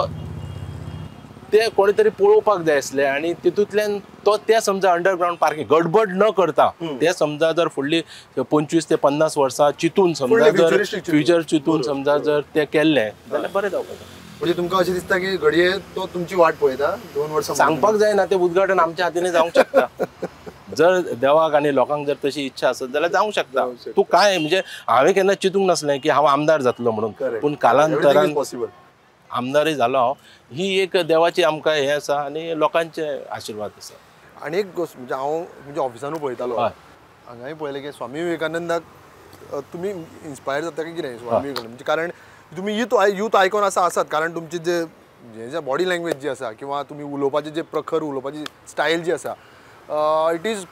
ते कोणी तरी पळोवपाक जाय आसलें आनी तितूंतल्यान तो त्या समजा अंडरग्रावंड पार्किंग गडबड न करता ते समजा जर फुडली 25 ते 50 वर्सां चिंतून समजा जर फ्युचर चिंतून समजा जर ते केल्लें जाल्यार बरें जावपाचें. म्हणजे तुमकां अशें दिसता की घडये तो तुमची वाट पळयता 2 वर्सां? सांगपाक जायना, तें उद्घाटन आमच्या हातीन जावंक शकता. जर देवाक आनी लोकांक जर तशी इच्छा आसत जाल्यार जावंक शकता. तूं काय म्हणजे हांवें केन्ना चिंतूंक नासलें की हांव आमदार जातलो म्हणून, पूण कालांतरान आमदारय जालो हांव. ही एक देवाची आमकां हें आसा आनी लोकांचे आशिर्वाद आसा. आनी एक गोश्ट म्हणजे हांव म्हणजे ऑफिसानूय पळयतालो, हांगाय पळयलें की स्वामी विवेकानंदाक तुमी इन्स्पायर जाता की कितें स्वामी विवेकानंद? म्हणजे कारण तुमी यूथ आयकॉन आसा आसात, कारण तुमची जे बॉडी लँग्वेज जी आसा किंवा तुमी उलोवपाची जे प्रखर उलोवपाची स्टायल जी आसा, it is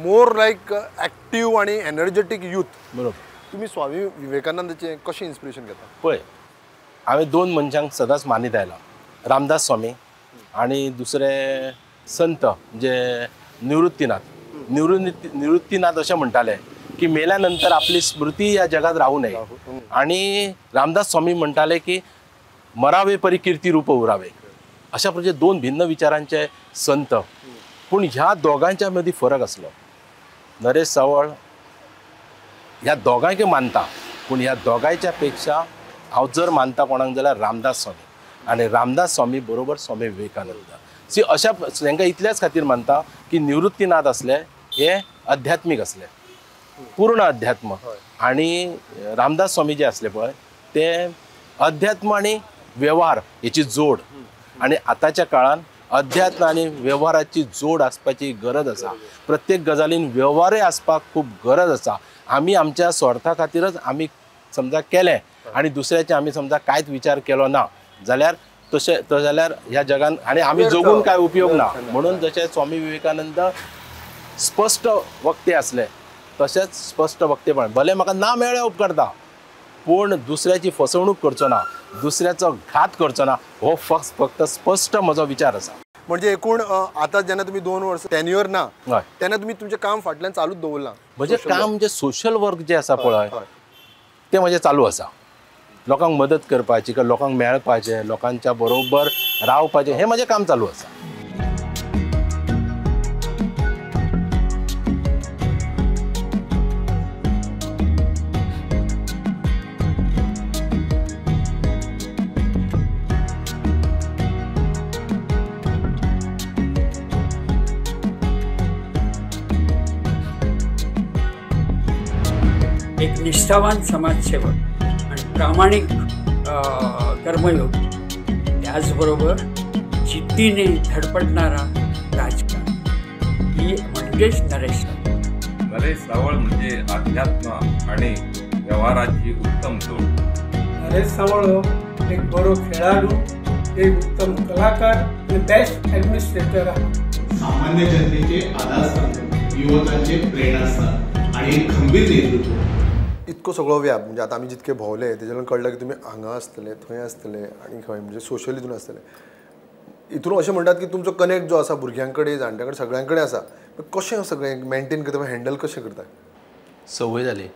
more like active आनी एनर्जेटीक यूथ. बरोबर. तुमी स्वामी विवेकानंदाचें कशें इन्स्पिरेशन घेता? पळय, हांवें 2 मनशांक सदांच मानीत आयला, रामदास स्वामी आनी दुसरे संत म्हणजे निवृत्तीनाथ. निवृत्तीनाथ अशें म्हणटाले की मेल्या नंतर आपली स्मृती ह्या जगात राहू नये, आनी रामदास स्वामी म्हणटाले की मरावे परी कीर्ती रूप उरावे. अशा प्रकारचे 2 भिन्न विचारांचे संत, पूण ह्या दोगांच्या मदीं फरक आसलो. नरेश सावळ ह्या दोगांयकय मानता, पूण ह्या दोगांयच्या पेक्षा हांव जर मानता कोणाक जाल्यार रामदास स्वामी, आनी रामदास स्वामी बरोबर स्वामी विवेकानंद. सी अशा तांकां इतल्याच खातीर मानता की निवृत्तीनाथ आसले हे अध्यात्मीक आसले, पूर्ण अध्यात्म, आनी रामदास स्वामी जे आसले पळय ते अध्यात्म आनी वेव्हार हेची जोड. आनी आतांच्या काळान अध्यात्म आनी वेव्हाराची जोड आसपाची गरज आसा. प्रत्येक गजालीन वेव्हारय आसपाक खूब गरज आसा. आमी आमच्या स्वार्था खातीरच आमी समजा केलें आनी दुसऱ्याचे आमी समजा कांयच विचार केलो ना जाल्यार तशें तो जाल्यार ह्या जगान आनी आमी जगून कांय उपयोग ना. म्हणून जशें स्वामी विवेकानंद स्पश्ट वक्ते आसले तशेंच स्पश्ट वक्तेपण, भले म्हाका ना मेळ्ळें उपकारता पूण दुसऱ्याची फसवणूक करचो ना, दुसऱ्याचो घात करचो ना, हो फक्त स्पश्ट म्हजो विचार आसा. म्हणजे एकूण आतां जेन्ना तुमी 2 वर्सां टेन्युअर ना तेन्ना तुमी तुमचें काम फाटल्यान चालूच दवरलां? म्हजें काम म्हणजे सोशल वर्क जें आसा पळय तें म्हजें चालू आसा. लोकांक मदत करपाची, लोकांक मेळपाचें, लोकांच्या बरोबर रावपाचें, हें म्हजें काम चालू आसा. एक निष्ठावान समाजसेवक आणि प्रामाणिक कर्मयोगी, त्याचबरोबर जिद्दीने धडपडणारा राजकारण ही म्हणजेच नरेश सावळ. नरेश सावळ म्हणजे अध्यात्म आणि व्यवहाराची उत्तम जोड. नरेश सावळ हो एक बरो खेळाडू, एक उत्तम कलाकार आणि बेस्ट ॲडमिनिस्ट्रेटर आहे. सामान्य जनतेचे आधारस्तंभ, युवकांचे प्रेरणास्थान आणि एक खंबीर नेतृत्व. इतको सगळो व्याप म्हणजे आतां आमी जितके भोंवले तेजेल्यान कळ्ळें की तुमी हांगा आसतले, थंय आसतले आनी खंय म्हणजे सोशल हितून आसतले. हितून अशें म्हणटात की तुमचो कनेक्ट जो आसा भुरग्यां कडेन, जाणट्यां कडेन, सगळ्यां कडेन आसा. कशें सगळें मेंटेन करता, हँडल कशें करता? संवय जाली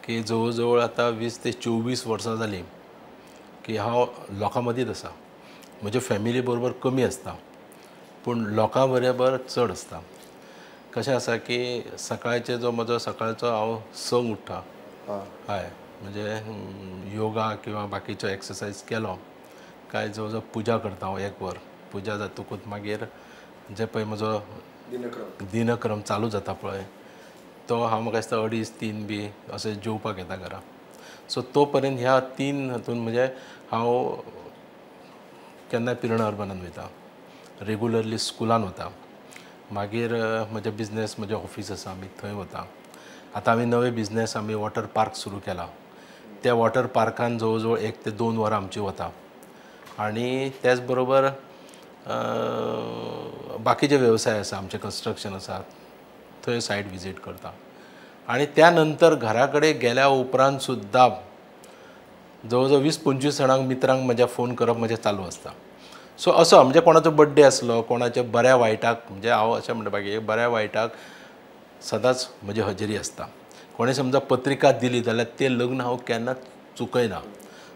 की जवळ जवळ आतां 20 ते 24 वर्सां जालीं की हांव लोकां मदींच आसा. म्हज्या फॅमिली बरोबर कमी आसता पूण लोकां बरोबर चड आसता. कशें आसा की सकाळचें जो म्हजो सकाळचो हांव 6 उठ्ठा, हय, म्हणजे योगा किंवा बाकीचो एक्सरसायज केलो काय जवळ जवळ पुजा करता हांव 1 वर. पुजा जातकूच मागीर जे पळय म्हजो दिनक्रम चालू जाता पळय तो हांव म्हाका दिसता 2.5-3 बी अशें जेवपाक येता घरा. सो तो पर्यंत ह्या 3 हातून म्हणजे हांव केन्नाय पिर्णा अर्बनान वयता, रेगुलरली स्कुलान वता, मागीर म्हजें बिजनेस म्हजें ऑफीस आसा आमी थंय वता. आतां आमी नवे बिजनेस आमी वॉटर पार्क सुरू केला, त्या वॉटर पार्कान जवळ जवळ 1 ते 2 वरां आमची वता. आनी त्याच बरोबर बाकीचे वेवसाय आसा आमचे, कन्स्ट्रक्शन आसा थंय सायट विजीट करता. आनी त्या नंतर घरा कडेन गेल्या उपरांत सुद्दां जवळ जवळ 20-25 जाणांक मित्रांक म्हज्या फोन करप म्हजें चालू आसता. सो असो म्हणजे कोणाचो बड्डे आसलो, कोणाच्या बऱ्या वायटाक, म्हणजे हांव अशें म्हणटा की बऱ्या वायटाक सदांच म्हजी हजेरी आसता. कोणें समजा पत्रिका दिली जाल्यार तें लग्न हांव केन्नाच चुकयना.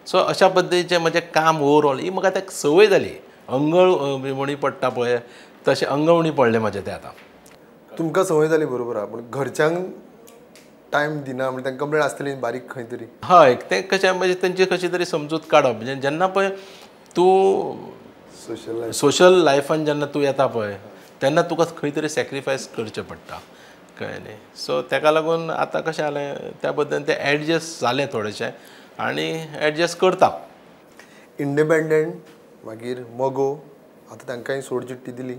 सो अशा पद्दतीचें म्हजें काम ओवरऑल ही म्हाका तें संवय जाली. अंगळ पडटा पळय तशें अंगवणी पडलें म्हजें तें आतां. तुमकां संवय जाली बरोबर आहा, पूण घरच्यांक टायम दिना म्हणजे तांकां कंप्लेन आसतली बारीक खंय तरी. हय, तें कशें म्हणजे तेंची कशी तरी समजूत काडप. म्हणजे जेन्ना पळय तूं सोशल लायफान जेन्ना तूं येता पळय तेन्ना तुका खंय तरी सॅक्रिफायस करचें पडटा, कळ्ळें न्ही. सो तेका लागून आतां कशें जालें त्या पद्दतीन तें एडजस्ट जालें थोडेशें आनी एडजस्ट करता. इंडिपेंडंट मागीर मगो, आतां तांकांय सोड चिट्टी दिली,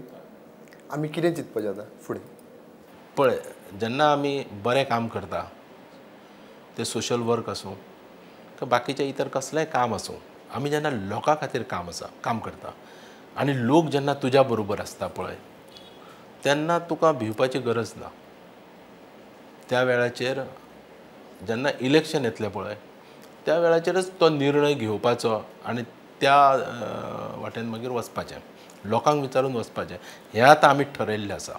आमी कितें चिंतपाचें आतां फुडें? पळय जेन्ना आमी बरें काम करता तें सोशल वर्क आसूं बाकीचें इतर कसलेंय काम आसूं, आमी जेन्ना लोकां खातीर काम आसा काम करता आनी लोक जेन्ना तुज्या बरोबर आसता पळय तेन्ना तुका भिवपाची गरज ना. त्या वेळाचेर जेन्ना इलेक्शन येतलें पळय त्या वेळाचेरच तो निर्णय घेवपाचो आनी त्या वाटेन मागीर वचपाचें, लोकांक विचारून वचपाचें. हें आतां आमी ठरयल्लें आसा,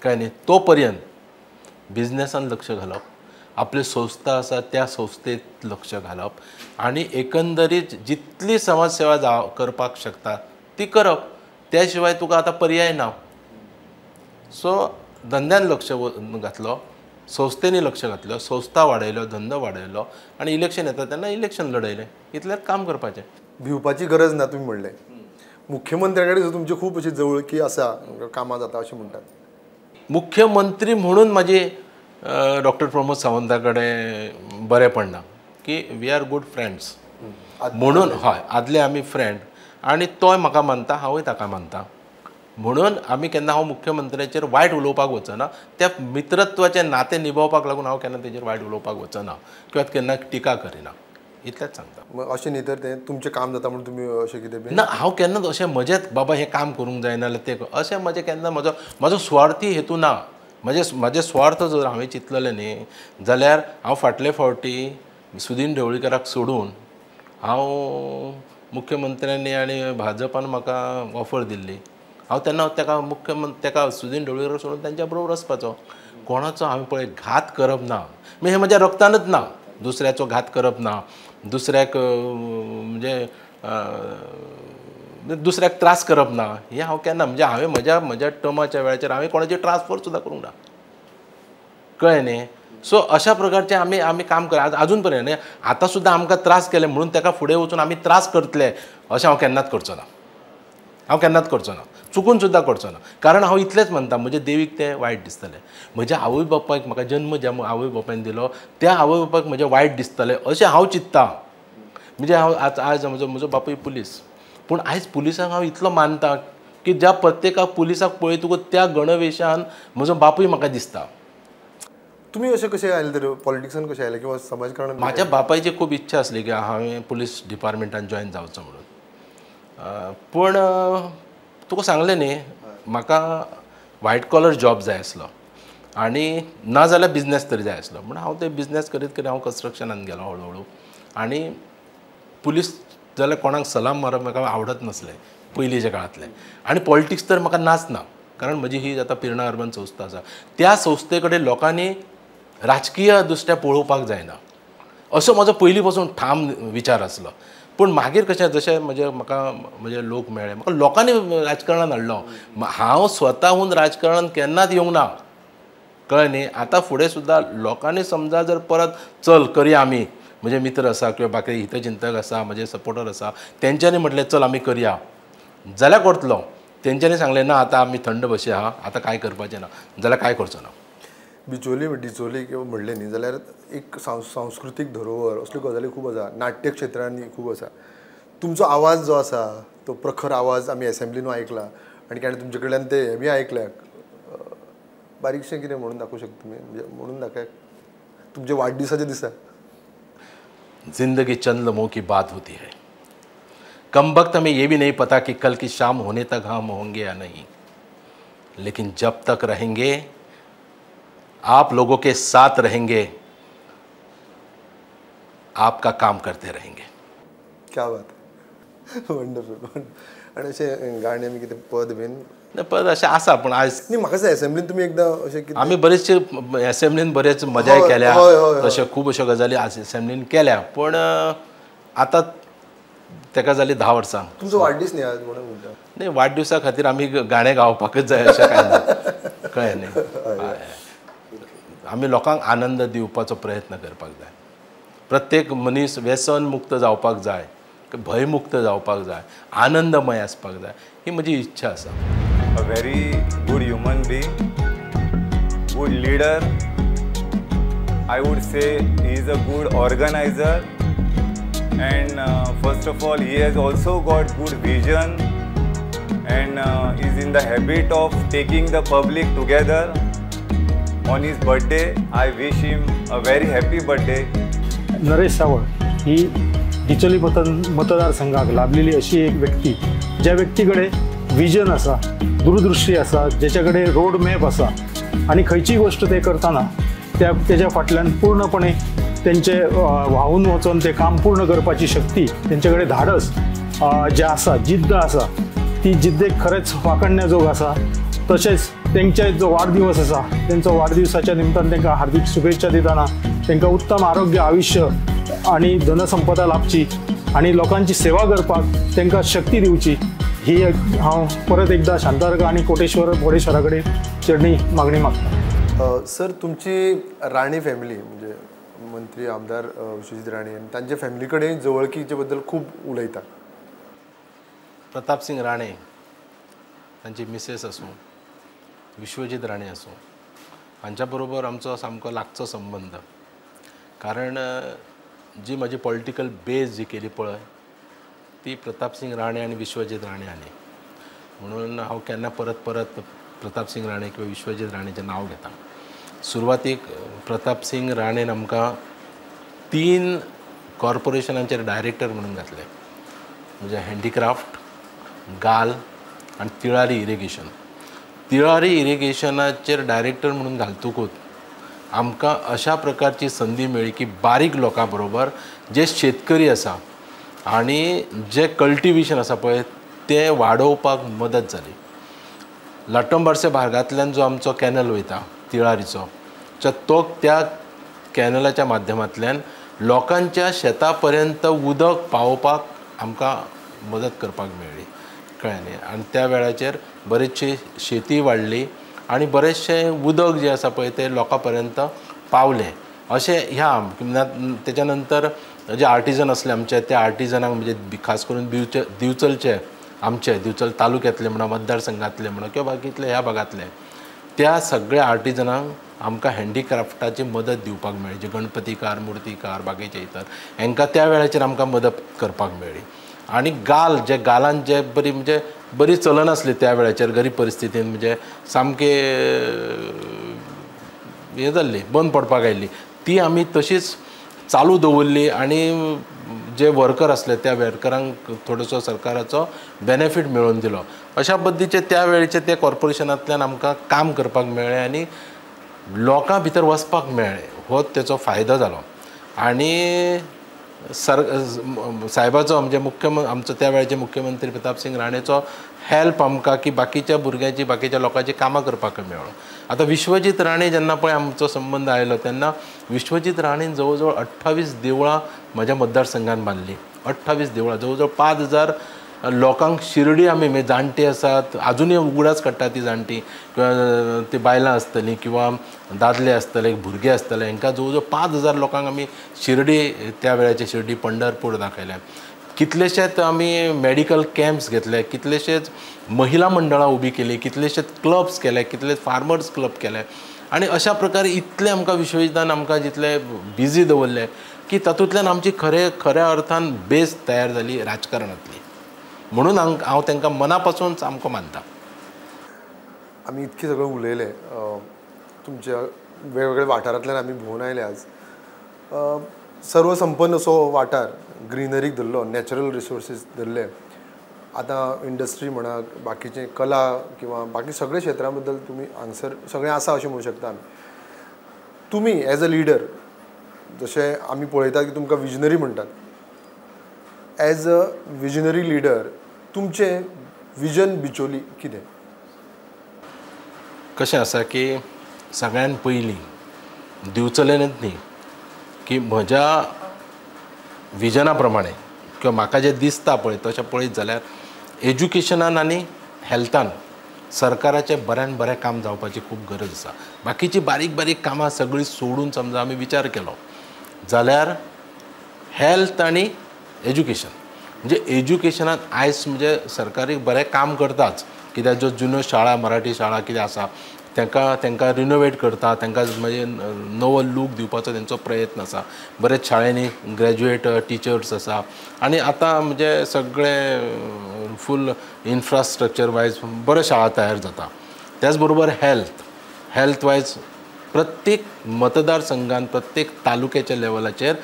कळ्ळें न्ही. तो पर्यंत बिजनेसान लक्ष घालप, आपली संस्था आसा त्या संस्थेत लक्ष घालप आनी एकंदरीत जितली समाजसेवा करपाक शकता ती करप. त्या शिवाय तुका आतां पर्याय ना. सो धंद्यान लक्ष घातलो, संस्थेनी लक्ष घातलो, संस्था वाडयल्यो, धंदो वाडयलो आनी इलेक्शन येता तेन्ना इलेक्शन लडयलें, इतलेंच काम करपाचें. भिवपाची गरज ना तुमी म्हणलें. मुख्यमंत्र्या कडेन तुमची खूब अशी जवळकी आसा, कामां जाता अशें म्हणटात. मुख्यमंत्री म्हणून म्हजी डॉक्टर प्रमोद सावंता कडेन बरें पडना की we are good friends म्हणून. हय, आदले आमी फ्रेंड आनी तोय म्हाका मानता, हांवूय ताका मानता, म्हणून आमी केन्ना हांव मुख्यमंत्र्याचेर वायट उलोवपाक वचना. त्या मित्रत्वाचें नातें निभावपाक लागून हांव केन्ना तेजेर वायट उलोवपाक वचना किंवा केन्ना टिका करिना, इतलेंच सांगता. अशें न्ही तर तें तुमचें काम जाता म्हणून तुमी अशें कितें ना, हांव केन्नाच अशें म्हजेंच बाबा हें काम करूंक जायना जाल्यार तें अशें म्हजें केन्ना म्हजो म्हजो सुवार्थी हेतू ना. म्हजे स्वार्थ जर हांवें चिंतलेलें न्ही जाल्यार हांव फाटले फावटी सुदीन ढवळीकराक सोडून हांव मुख्यमंत्र्यांनी आनी भाजपान म्हाका ऑफर दिल्ली, हांव तेन्ना ताका मुख्यमंत्री ताका सुदीन ढवळीकराक सोडून तेंच्या बरोबर वचपाचो. कोणाचो हांवें पळय घात करप ना, म्हणजे हें म्हज्या रक्तानच ना. दुसऱ्याचो घात करप ना, दुसऱ्याक म्हणजे दुसऱ्याक त्रास करप ना, हें हांव केन्ना म्हणजे हांवें म्हज्या म्हज्या टर्माच्या वेळाचेर हांवें कोणाचेर ट्रान्सफर सुद्दां करूंक ना, कळ्ळें न्ही. सो अशा प्रकारचें आमी आमी काम कर आजून पर्यंत. आतां सुद्दां आमकां त्रास केले म्हणून ताका फुडें वचून आमी त्रास करतले अशें हांव केन्नाच करचो ना, हांव केन्नाच करचो ना, चुकून सुद्दां करचो ना. कारण हांव इतलेंच म्हणटा, म्हज्या देवीक तें वायट दिसतलें, म्हज्या आवय बापायक म्हाका जन्म ज्या आवय बापायन दिलो त्या आवय बापायक म्हजें वायट दिसतलें अशें हांव चिंत्ता. म्हणजे हांव आज आज म्हजो म्हजो बापूय पुलीस, पूण आयज पुलिसांक हांव इतलो मानता की ज्या प्रत्येकाक पुलिसाक पळयतकूच त्या गणवेशान म्हजो बापूय म्हाका दिसता. तुमी अशें कशें आयले तर पॉलिटिक्सान कशें आयले किंवा समाजकारणान? म्हाज्या बापायची खूब इच्छा आसली की हांवें पुलीस डिपार्टमेंटान जॉयन जावचो म्हणून, पूण तुका सांगलें न्ही म्हाका व्हायट कॉलर जॉब जाय आसलो आनी ना जाल्यार बिजनेस तरी जाय आसलो, म्हणून हांव ते बिजनेस करीत करीत हांव कन्स्ट्रक्शनान गेलो हळू हळू. आनी पुलीस जाल्यार कोणाक सलाम मारप म्हाका आवडत नासलें पयलींच्या काळांतलें, आनी पॉलिटिक्स तर म्हाका नाच ना, कारण म्हजी ही आतां पिर्णा अर्बन संस्था आसा त्या संस्थे कडेन लोकांनी राजकीय दृश्ट्या पळोवपाक जायना असो म्हजो पयलीं पासून ठाम विचार आसलो. पूण मागीर कशें जशें म्हजे म्हाका म्हजे लोक मेळ्ळे, म्हाका लोकांनी राजकारणान हाडलो, हांव स्वताहून राजकारणान केन्नाच येवंक ना. कळ्ळें न्ही. आतां फुडें सुद्दां लोकांनी समजा जर परत चल करया आमी, म्हजे मित्र आसा किंवा बाकी हितचिंतक आसा, म्हजे सपोर्टर आसा, तेंच्यांनी म्हटलें चल आमी करया जाल्यार करतलो. तेंच्यांनी सांगलें ना आतां आमी थंड बशे आहा, आतां कांय करपाचें ना जाल्यार कांय करचो ना. बिचोली डिचोली किंवा म्हणलें न्ही जाल्यार एक सांस्कृतीक धरोहर असल्यो गजाली खूब आसा, नाट्य क्षेत्रांनी खूब आसा. तुमचो आवाज जो आसा तो प्रखर आवाज आमी एसेंब्लीनू आयकला आनी केन्ना तुमचे कडल्यान ते हें बी आयकल्या. बारीकशें कितें म्हणून दाखोवंक शकता तुमी, म्हणजे म्हणून दाखय तुमच्या वाडदिसाच्या दिसा. जिंदगी चंद लम्हों की बात होती है, कमबख्त हमें ये भी नहीं पता कि कल की शाम होने तक हम होंगे या नहीं, लेकिन जब तक रहेंगे आप लोगों के साथ रहेंगे, आपका काम करते रहेंगे. क्या बात है, वंडरफुल. आनी अशें गाणें बी कितें पद बीन? ना पद अशें आसा, पूण आयज न्ही म्हाका दिसता एसेंब्लीन तुमी एकदां अशें आमी बरेचशे एसेंब्लीन बरेच मजाय केल्या, तशें खूब अश्यो गजाली एसेंब्लीन केल्या, पूण आतां ताका जाली 10 वर्सां. तुमचो वाडदीस न्ही आज म्हणून म्हणटा? न्ही, वाडदिवसा खातीर आमी गाणें गावपाकच जाय अशें कांय ना, कळ्ळें न्ही. आमी लोकांक आनंद दिवपाचो प्रयत्न करपाक जाय. प्रत्येक मनीस व्यसन मुक्त जावपाक जाय, भंयमुक्त जावपाक जाय, आनंदमय आसपाक जाय, ही म्हजी इच्छा आसा. A very good human being, good leader. I would say he is a good organizer, and first of all he has also got good vision and is in the habit of taking the public together. On his birthday, I wish him a very happy birthday. Naresh Saval ही डिचोली मतदारसंघाक लाभलेली अशी एक व्यक्ती ज्या व्यक्तीकडे vision आसा, दूरदृष्टी आसा, ज्याच्या कडेन रोड मॅप आसा आनी खंयची गोष्ट ते करतना तेज्या फाटल्यान पूर्णपणे तेंचे व्हांवून वचून ते काम पूर्ण करपाची शक्ती तेंचे कडेन धाडस जे आसा, जिद्द आसा, ती जिद्देक खरेंच वाखणण्याजोग आसा. तशेंच तेंचे जो वाडदिवस आसा तेंचो वाडदिवसाच्या निमतान तांकां हार्दिक शुभेच्छा दितना तांकां उत्तम आरोग्य, आयुश्य आनी धनसंपदा लाभची आनी लोकांची सेवा करपाक तांकां शक्ती दिवची ही हांव परत एकदां शांतादुर्गा आनी कोटेश्वर बोडेश्वरा कडेन चरणी मागणी मागता. सर, तुमची राणे फॅमिली म्हणजे मंत्री आमदार विश्वजीत राणे आनी तांच्या फॅमिली कडेन जवळकीचे बद्दल खूब उलयता. प्रतापसिंग राणे, तांची मिसेस आसूं, विश्वजीत राणे आसूं, हांच्या बरोबर आमचो सामको लागचो संबंद. कारण जी म्हजी पॉलिटिकल बेज जी केली पळय ती प्रतापसिंग राणे आनी विश्वजीत राणे हांणी, म्हणून हांव केन्ना परत परत प्रतापसिंग राणे किंवा विश्वजीत राणेचें नांव घेता. सुरवातीक प्रतापसिंग राणेन आमकां 3 कॉर्पोरेशनांचेर डायरेक्टर म्हणून घातले, म्हणजे हँडीक्राफ्ट, गाल आनी तिळारी इरिगेशन. तिळारी इरिगेशनाचेर डायरेक्टर म्हणून घालतकूच आमकां अशा प्रकारची संदी मेळ्ळी की बारीक लोकां बरोबर जे शेतकरी आसा आनी जे कल्टिवेशन आसा पळय तें वाडोवपाक मदत जाली. लाटंबारसे भागांतल्यान जो आमचो कॅनल वयता तिळारीचो, तो त्या कॅनलाच्या माध्यमांतल्यान लोकांच्या शेता पर्यंत उदक पावोवपाक आमकां मदत करपाक मेळ्ळी, कळ्ळें न्ही. आनी त्या वेळाचेर बरीचशी शेती वाडली आनी बरेचशें उदक जें आसा पळय तें लोकां पर्यंत पावलें. अशें ह्या तेच्या नंतर जे आर्टिजन आसले आमचे, त्या आर्टिजनांक म्हणजे खास करून दिवचलचे, आमचे दिवचल तालुक्यांतले म्हणा, मतदारसंघातले म्हणा किंवा बाकीतले ह्या भागांतले, त्या सगळ्या आर्टिजनांक आमकां हँडीक्राफ्टाची मदत दिवपाक मेळ्ळी. जे गणपतीकार, मुर्तीकार, बाकीचे इतर हांकां त्या वेळाचेर आमकां मदत करपाक मेळ्ळी. आनी गाल, जे गालान जे बरी म्हणजे बरी चलनासली त्या वेळाचेर, गरीब परिस्थितीन म्हणजे सामके हें जाल्ली, बंद पडपाक आयिल्ली, ती आमी तशीच चालू दवरली. आनी जे वर्कर आसले त्या वर्करांक थोडोसो सरकाराचो बेनिफीट मेळोवन दिलो. अशा पद्दतीचे त्या वेळचे ते कॉर्पोरेशनांतल्यान आमकां काम करपाक मेळ्ळें आनी लोकां भितर वचपाक मेळ्ळें, हो तेचो फायदो जालो. आनी साहेबाचो म्हणजे आमचो त्या वेळाचे मुख्यमंत्री प्रतापसिंग राणेचो हेल्प आमकां की बाकीच्या भुरग्यांची, बाकीच्या लोकांची कामां करपाक मेळ्ळो. आतां विश्वजीत राणे जेन्ना पळय आमचो संबंद आयलो तेन्ना विश्वजीत राणेन जवळ जवळ 28 देवळां म्हज्या मतदारसंघान बांदलीं. 28 देवळां, जवळ जवळ 5000 लोकांक शिर्डी आमी म्हणजे जाणटे आसात आजुनूय उगडास काडटा ती जाणटी किंवा ती बायलां आसतलीं किंवा दादले आसतले भुरगे आसतले हांकां जवळ जवळ 5000 लोकांक आमी शिर्डी त्या वेळाचे शिर्डी पंढरपूर दाखयलें. कितलेशेच आमी मेडिकल कॅम्प्स घेतले, कितलेशेच महिला मंडळां उबी केली, कितलेशेच क्लब्स केले, कितले फार्मर्स क्लब केले आनी अशा प्रकारे इतले आमकां विश्वजितान आमकां जितले बिजी दवरले की तातूंतल्यान आमची खऱ्या अर्थान बेस तयार जाली राजकारणांतली. म्हणून हांव तांकां मना पासून सामको मानता. आमी इतकें सगळें उलयले, तुमच्या वेगवेगळ्या वाठारांतल्यान आमी भोंवून आयले आज. सर्वसंपन्न असो वाठार, ग्रिनरीक धरलो, नॅचरल रिसोर्सीस धरले, आतां इंडस्ट्री म्हणा, बाकीचे कला किंवा बाकी सगळे क्षेत्रां बद्दल तुमी हांगसर सगळें आसा अशें म्हणू शकता आमी. तुमी एज अ लिडर, जशें आमी पळयतात की तुमकां विजनरी म्हणटात, एज अ विजनरी लिडर तुमचें विजन बिचोली कितें? कशें आसा की सगळ्यान पयलीं दिवचलेनच न्ही की म्हज्या विजना प्रमाणे किंवा म्हाका जें दिसता पळय तशें पळयत जाल्यार एज्युकेशनान आनी हेल्थान सरकाराचें बऱ्यान बरें काम जावपाची खूब गरज आसा. बाकीची बारीक बारीक कामां सगळीं सोडून समजा आमी विचार केलो जाल्यार हेल्थ आनी एज्युकेशन म्हणजे एज्युकेशनान आयज म्हणजे सरकारी बरें काम करताच, कित्याक ज्यो जुन्यो शाळा मराठी शाळा कितें आसा तांकां रिनोवेट करता, तांकां म्हणजे नवो लूक दिवपाचो तेंचो प्रयत्न आसा. बरेच शाळेंनी ग्रॅज्युएट टिचर्स आसा आनी आतां म्हणजे सगळें फूल इन्फ्रास्ट्रक्चर वायज बऱ्यो शाळा तयार जाता. त्याच बरोबर हेल्थ वायज प्रत्येक मतदारसंघान प्रत्येक तालुक्याच्या लेवलाचेर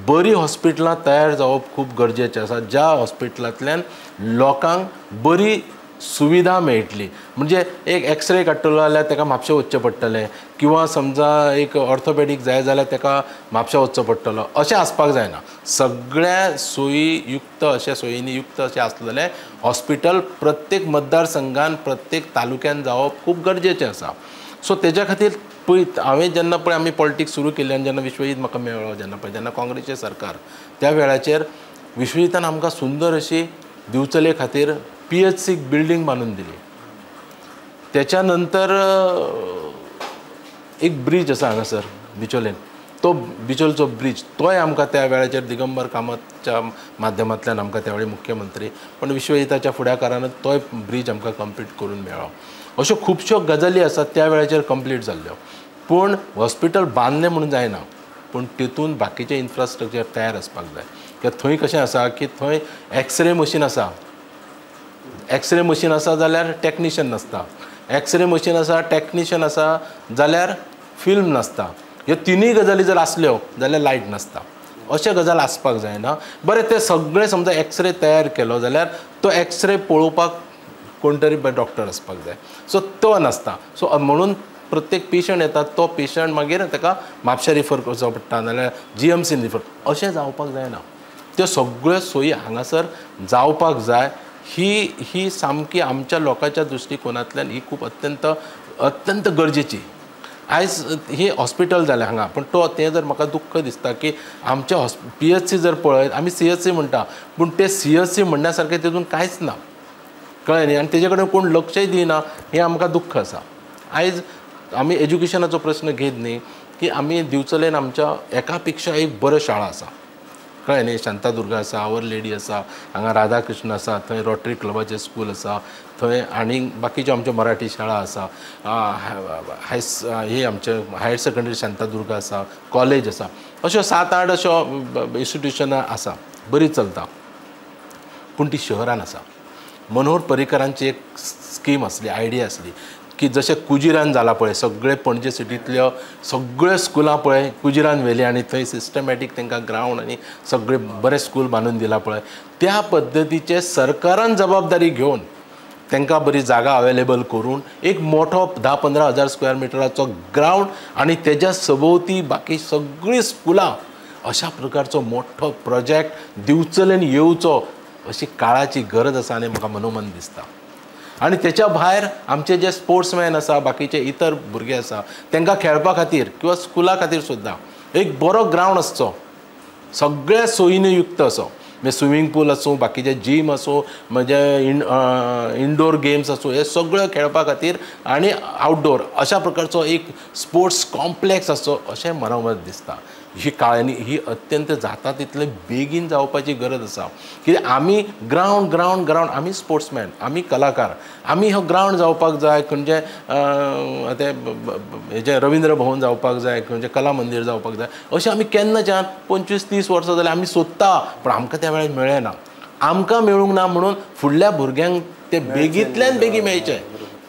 बरी हॉस्पिटलां तयार जावप खूब गरजेचें आसा, ज्या हॉस्पिटलांतल्यान लोकांक बरी सुविधा मेळटली. म्हणजे एक एक्सरे काडटलो जाल्यार ताका म्हापशें वचचें पडटलें किंवा समजा एक ऑर्थोपेडीक जाय जाल्यार ताका म्हापशें वचचो पडटलो, अशें आसपाक जायना. सगळ्या सोयी युक्त अशें सोयींनी युक्त अशें आसलेलें हॉस्पिटल प्रत्येक मतदारसंघान प्रत्येक तालुक्यान जावप खूब गरजेचें आसा. सो तेज्या खातीर पळय हांवें जेन्ना पळय आमी पॉलिटिक्स सुरू केली आनी जेन्ना विश्वजीत म्हाका मेळ्ळो, जेन्ना पळय जेन्ना काँग्रेसचें सरकार त्या वेळाचेर विश्वजितान आमकां सुंदर अशी दिवचले खातीर PHC building बांदून दिली. त्याच्या नंतर एक ब्रीज आसा हांगासर बिचोलेन, तो बिचोलचो ब्रीज तोय आमकां त्या वेळाचेर दिगंबर कामतच्या माध्यमांतल्यान आमकां त्या वेळी मुख्यमंत्री पण विश्वजिताच्या फुडाकारान तोय ब्रीज आमकां कंप्लीट करून मेळ्ळो. अश्यो खुबश्यो गजाली आसात त्या वेळाचेर कंप्लीट जाल्ल्यो. पूण हॉस्पिटल बांदलें म्हणून जायना, पूण तितून बाकीचें इन्फ्रास्ट्रक्चर तयार आसपाक जाय. कित्याक थंय कशें आसा की थंय एक्सरे मशीन आसा, एक्सरे मशीन आसा जाल्यार टॅक्निशियन नासता, एक्सरे मशीन आसा टॅक्निशियन आसा जाल्यार फिल्म नासता. ह्यो तिनूय गजाली जर आसल्यो जाल्यार लायट नासता. अशें गजाल आसपाक जायना. बरें तें सगळें समजा एक्सरे तयार केलो जाल्यार तो एक्सरे पळोवपाक कोण तरी डॉक्टर आसपाक जाय, सो तो नासता. सो म्हणून प्रत्येक पेशंट येता तो पेशंट मागीर ताका म्हापशा रिफर करचो पडटा नाजाल्यार GMC refer, अशें जावपाक जायना. त्यो सगळ्यो सोयी हांगासर जावपाक जाय. ही ही सामकी आमच्या लोकांच्या दृश्टिकोनांतल्यान ही खूब अत्यंत अत्यंत गरजेची. आयज ही हॉस्पिटल जालें हांगा, पूण तो तें जर म्हाका दुख्ख दिसता की आमच्या PHC जर पळयत आमी CHC म्हणटा, पूण तें CHC म्हणण्या सारकें तितून कांयच ना, कळ्ळें न्ही, आनी तेजे कडेन कोण लक्षय दिना, हें आमकां दुख्ख आसा. आयज आमी एज्युकेशनाचो प्रस्न घेत न्ही की आमी दिवचलेन आमच्या एका पेक्षा एक बऱ्यो शाळा आसा, कळ्ळें न्ही. शांतादुर्गा आसा, our lady आसा, हांगा राधाकृष्ण आसा, थंय रोटरी क्लबाचें स्कूल आसा, थंय आनी बाकीच्यो आमच्यो मराठी शाळा आसा, ही आमचें हायर सेकंडरी शांतादुर्गा आसा, कॉलेज आसा, अश्यो 7-8 अश्यो इन्स्टिट्युशनां आसा, बरी चलता, पूण ती शहरान आसा. मनोहर पर्रीकरांची एक स्कीम आसली, आयडिया आसली की जशें कुजिरान जाला पळय, सगळे पणजे सिटींतल्यो सगळ्यो स्कुलां पळय कुजिरान व्हेली आनी थंय सिस्टमॅटीक तांकां ग्रावंड आनी सगळे बरें स्कूल बांदून दिलां पळय, त्या पद्दतीचें सरकारान जबाबदारी घेवन तांकां बरी जागा अवेलेबल करून एक मोठो 10-15 हजार स्क्वेअर मिटराचो ग्रावंड आनी तेज्या सभोवती बाकी सगळीं स्कुलां, अशा प्रकारचो मोठो प्रोजेक्ट दिवचलेन येवचो अशी काळाची गरज आसा आनी म्हाका मनोमन दिसता. आनी तेच्या भायर आमचे जे स्पोर्ट्समॅन आसा, बाकीचे इतर भुरगे आसा, तांकां खेळपा खातीर किंवा स्कुला खातीर सुद्दां एक बरो ग्रावंड आसचो, सगळ्या सोयींनी युक्त असो. म्हणजे स्विमींग पूल आसूं, बाकीचे जीम आसूं, म्हणजे इनडोर गेम्स आसूं, हे सगळें खेळपा खातीर आनी आउटडोर अशा प्रकारचो एक स्पोर्ट्स कॉम्प्लेक्स आसचो अशें मनोमत दिसता. ही काळांनी ही अत्यंत जाता तितले बेगीन जावपाची गरज आसा. कित्याक आमी ग्रावंड ग्रावंड ग्रावंड, आमी स्पोर्ट्समॅन, आमी कलाकार, आमी हो ग्रावंड जावपाक जाय, खंयचें तें हेजें रविंद्र भवन जावपाक जाय, खंयचें कला मंदीर जावपाक जाय, अशें आमी केन्नाच्यान 25-30 वर्सां जाल्यार आमी सोदता, पूण आमकां त्या वेळार मेळ्ळें ना. आमकां मेळूंक ना म्हणून फुडल्या भुरग्यांक ते बेगींतल्यान बेगीन मेळचें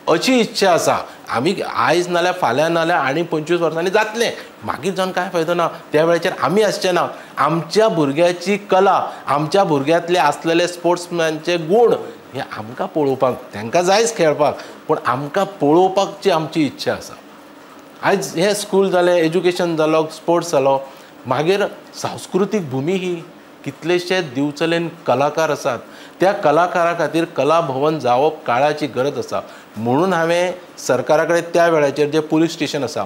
अशी इच्छा आसा. आमी आयज नाल्यार फाल्यां नाल्यार आनी 25 वर्सांनी जातलें, मागीर जावन कांय फायदो ना. त्या वेळाचेर आमी आसचे ना. आमच्या भुरग्याची कला, आमच्या भुरग्यांतले आसलेले स्पोर्ट्समॅनचे गूण हे आमकां पळोवपाक, तांकां जायच खेळपाक, पूण आमकां पळोवपाची आमची इच्छा आसा. आयज हें स्कूल जालें, एज्युकेशन जालो, स्पोर्ट्स जालो, मागीर सांस्कृतीक भुमी ही कितलेशे दिवचलेन कलाकार आसात, त्या कलाकारा खातीर कला भवन जावप काळाची गरज आसा. म्हणून हांवें सरकारा कडेन त्या वेळाचेर जें पुलीस स्टेशन आसा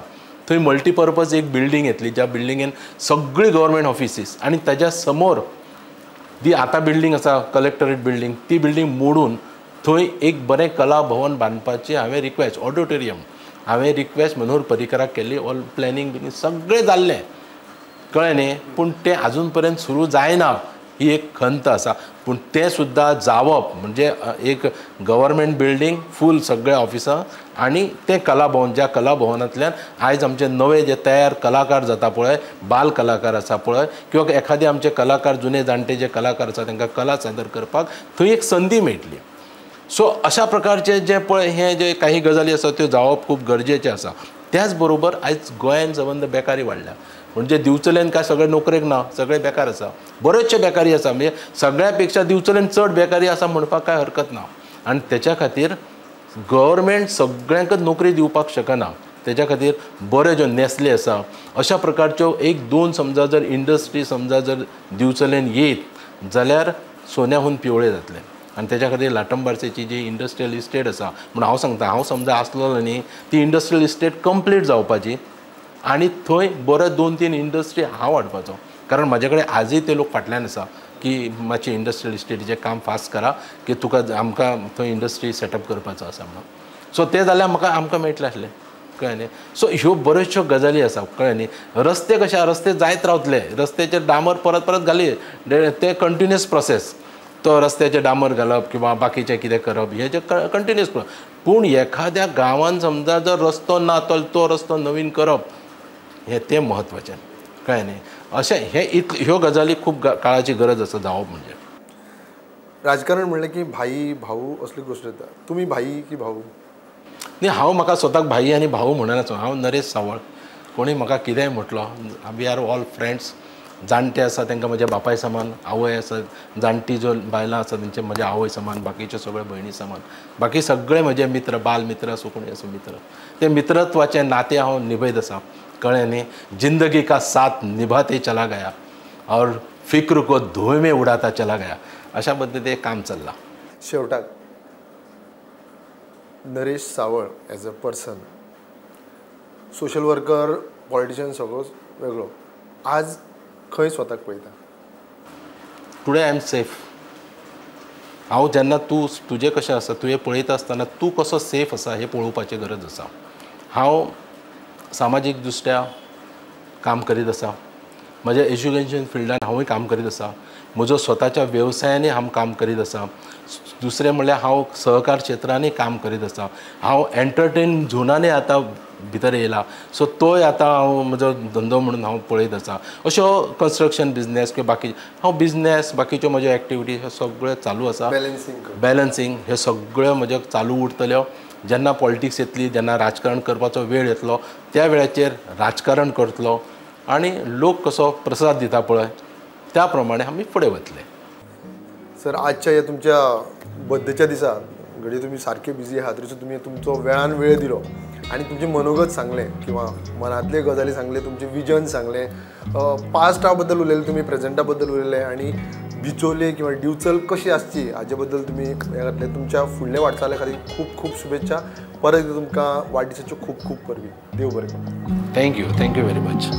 थंय मल्टीपर्पज एक बिल्डींग येतली, ज्या बिल्डिंगेन सगळी गव्हर्मेंट ऑफिसीस आनी ताज्या समोर ती आतां बिल्डींग आसा कलेक्टरेट बिल्डींग, ती बिल्डींग मोडून थंय एक बरें कला भवन बांदपाची हांवें रिक्वेस्ट, ऑडिटोरियम हांवें रिक्वेस्ट मनोहर पर्रीकराक केल्ली. ऑल प्लॅनिंग बिनिंग सगळें जाल्लें, कळ्ळें न्ही, पूण तें आजून पर्यंत सुरू जायना ही एक खंत आसा. पूण तें सुद्दां जावप म्हणजे एक गव्हर्मेंट बिल्डींग फूल सगळ्या ऑफिसां आनी तें कला भवन, ज्या कला भवनांतल्यान आयज आमचे नवे जे तयार कलाकार जाता पळय, बाल कलाकार आसा पळय, किंवा एखादे आमचे कलाकार जुने जाणटे जे कलाकार आसा तांकां कला सादर करपाक थंय एक संदी मेळटली. सो अशा प्रकारचे जे पळय हे जे काही गजाली आसा त्यो जावप खूब गरजेचें आसा. त्याच बरोबर आयज गोंयान संबंद बेकारी वाडल्या, म्हणजे दिवचलेन काय सगळे नोकरेक ना, सगळे बेकार आसा, बरेचशे बेकारी आसा, म्हणजे सगळ्या पेक्षा दिवचलेन चड बेकारी आसा म्हणपाक काय हरकत ना. आनी तेच्या खातीर गव्हर्मेंट सगळ्यांकच नोकरी दिवपाक शकना, तेच्या खातीर बऱ्यो ज्यो नेस्ले आसा अशा प्रकारच्यो 1-2 समजा जर इंडस्ट्री समजा जर दिवचलेन येत जाल्यार सोन्याहून पिवळे जातले. आनी तेच्या खातीर लाटंबार्सेची जी इंडस्ट्रियल इस्टेट आसा, म्हूण हांव सांगता, हांव समजा आसलेलो न्ही ती इंडस्ट्रियल इस्टेट कंप्लीट जावपाची आनी थंय बरो 2-3 इंडस्ट्री हांव हाडपाचो, कारण म्हाजे कडेन आजूय ते लोक फाटल्यान आसा की मातशें इंडस्ट्रियल इस्टेटीचें काम फास्ट करा की तुका आमकां थंय इंडस्ट्री सेटअप करपाचो आसा म्हणून. सो तें जाल्यार म्हाका आमकां मेळटलें आसलें, कळ्ळें न्ही. सो ह्यो बऱ्योचश्यो गजाली आसा, कळ्ळें न्ही. रस्ते कशे आसा, रस्ते जायत रावतले, रस्त्याचेर डांबर परत परत घाली ते कंटिन्युअस प्रोसेस, तो रस्त्याचेर डांबर घालप किंवा बाकीचें कितें करप हें जें कंटिन्युअस. पूण एखाद्या गांवान समजा जर रस्तो ना तो रस्तो नवीन करप हें तें म्हत्वाचें, कळ्ळें न्ही. अशें हें ह्यो गजाली खूब काळाची गरज आसा जावप. म्हणजे राजकारण म्हणलें की भाई भाऊ असली गोश्ट येता, तुमी भाई की भाऊ? न्ही, हांव म्हाका स्वताक भाई आनी भाऊ म्हणनासो, हांव नरेश सावळ. कोणी म्हाका कितेंय म्हटलो, we are all friends. जाणटे आसा तांकां म्हज्या बापाय समान, आवय आसा जाणटी ज्यो बायलां आसा तेंचे म्हज्या आवय समान, बाकीच्यो सगळे भयणी समान, बाकी सगळे म्हजे मित्र, बाल मित्र आसूं कोणी आसूं मित्र, ते मित्रत्वाचें नातें हांव निभयत आसा, कळ्ळें न्ही. जिंदगी का साथ निभाते चला गया और फिक्र को धुएं में उडाता चला गया, अशा पद्दतीन काम चल्लां. शेवटाक Naresh Saval as a person, social worker, politician सगळोच वेगळो, आज खंय स्वताक पळयता? Today I am safe. हांव जेन्ना तूं तुजें कशें आसा तुवें पळयता आसतना तूं कसो सेफ आसा हें पळोवपाची गरज आसा. हांव सामाजीक दृश्ट्या काम करीत आसा, म्हज्या एज्युकेशन फिल्डान हांवूय काम करीत आसा, म्हजो स्वताच्या वेवसायानूय हांव काम करीत आसा, दुसरें म्हणल्यार हांव सहकार क्षेत्रांनी काम करीत आसा, हांव एंटरटेन झोनानूय आतां भितर येयला, सो तोय आतां हांव म्हजो धंदो म्हणून हांव पळयत आसा. अश्यो कन्स्ट्रक्शन बिजनेस किंवा बाकी हांव बिजनेस बाकीच्यो म्हज्यो एक्टिविटी ह्यो सगळ्यो चालू आसा. बॅलन्सींग हे सगळ्यो म्हज्यो चालू उरतल्यो. जेन्ना पॉलिटिक्स येतली, जेन्ना राजकारण करपाचो वेळ येतलो त्या वेळाचेर राजकारण करतलो आनी लोक कसो प्रसाद दिता पळय त्या प्रमाणे आमी फुडें वतले. सर, आजच्या ह्या तुमच्या बड्डेच्या दिसा घडये तुमी सारके बिजी आहात, तरी तुमी तुमचो वेळान वेळ दिलो आनी तुमचें मनोगत सांगलें किंवा मनांतले गजाली सांगले, तुमचें विजन सांगलें, पास्टा बद्दल उलयले, तुमी प्रेझेंटा बद्दल उलयले आनी बिचोले किंवा दिवचल कशी आसची हाजे बद्दल तुमी हें घातलें. तुमच्या फुडल्या वाटचाले खातीर खूब खूब शुभेच्छा. परत एकदां तुमकां वाडदिसाच्यो खूब खूब परबी. देव बरें करूं. Thank you, thank you very much.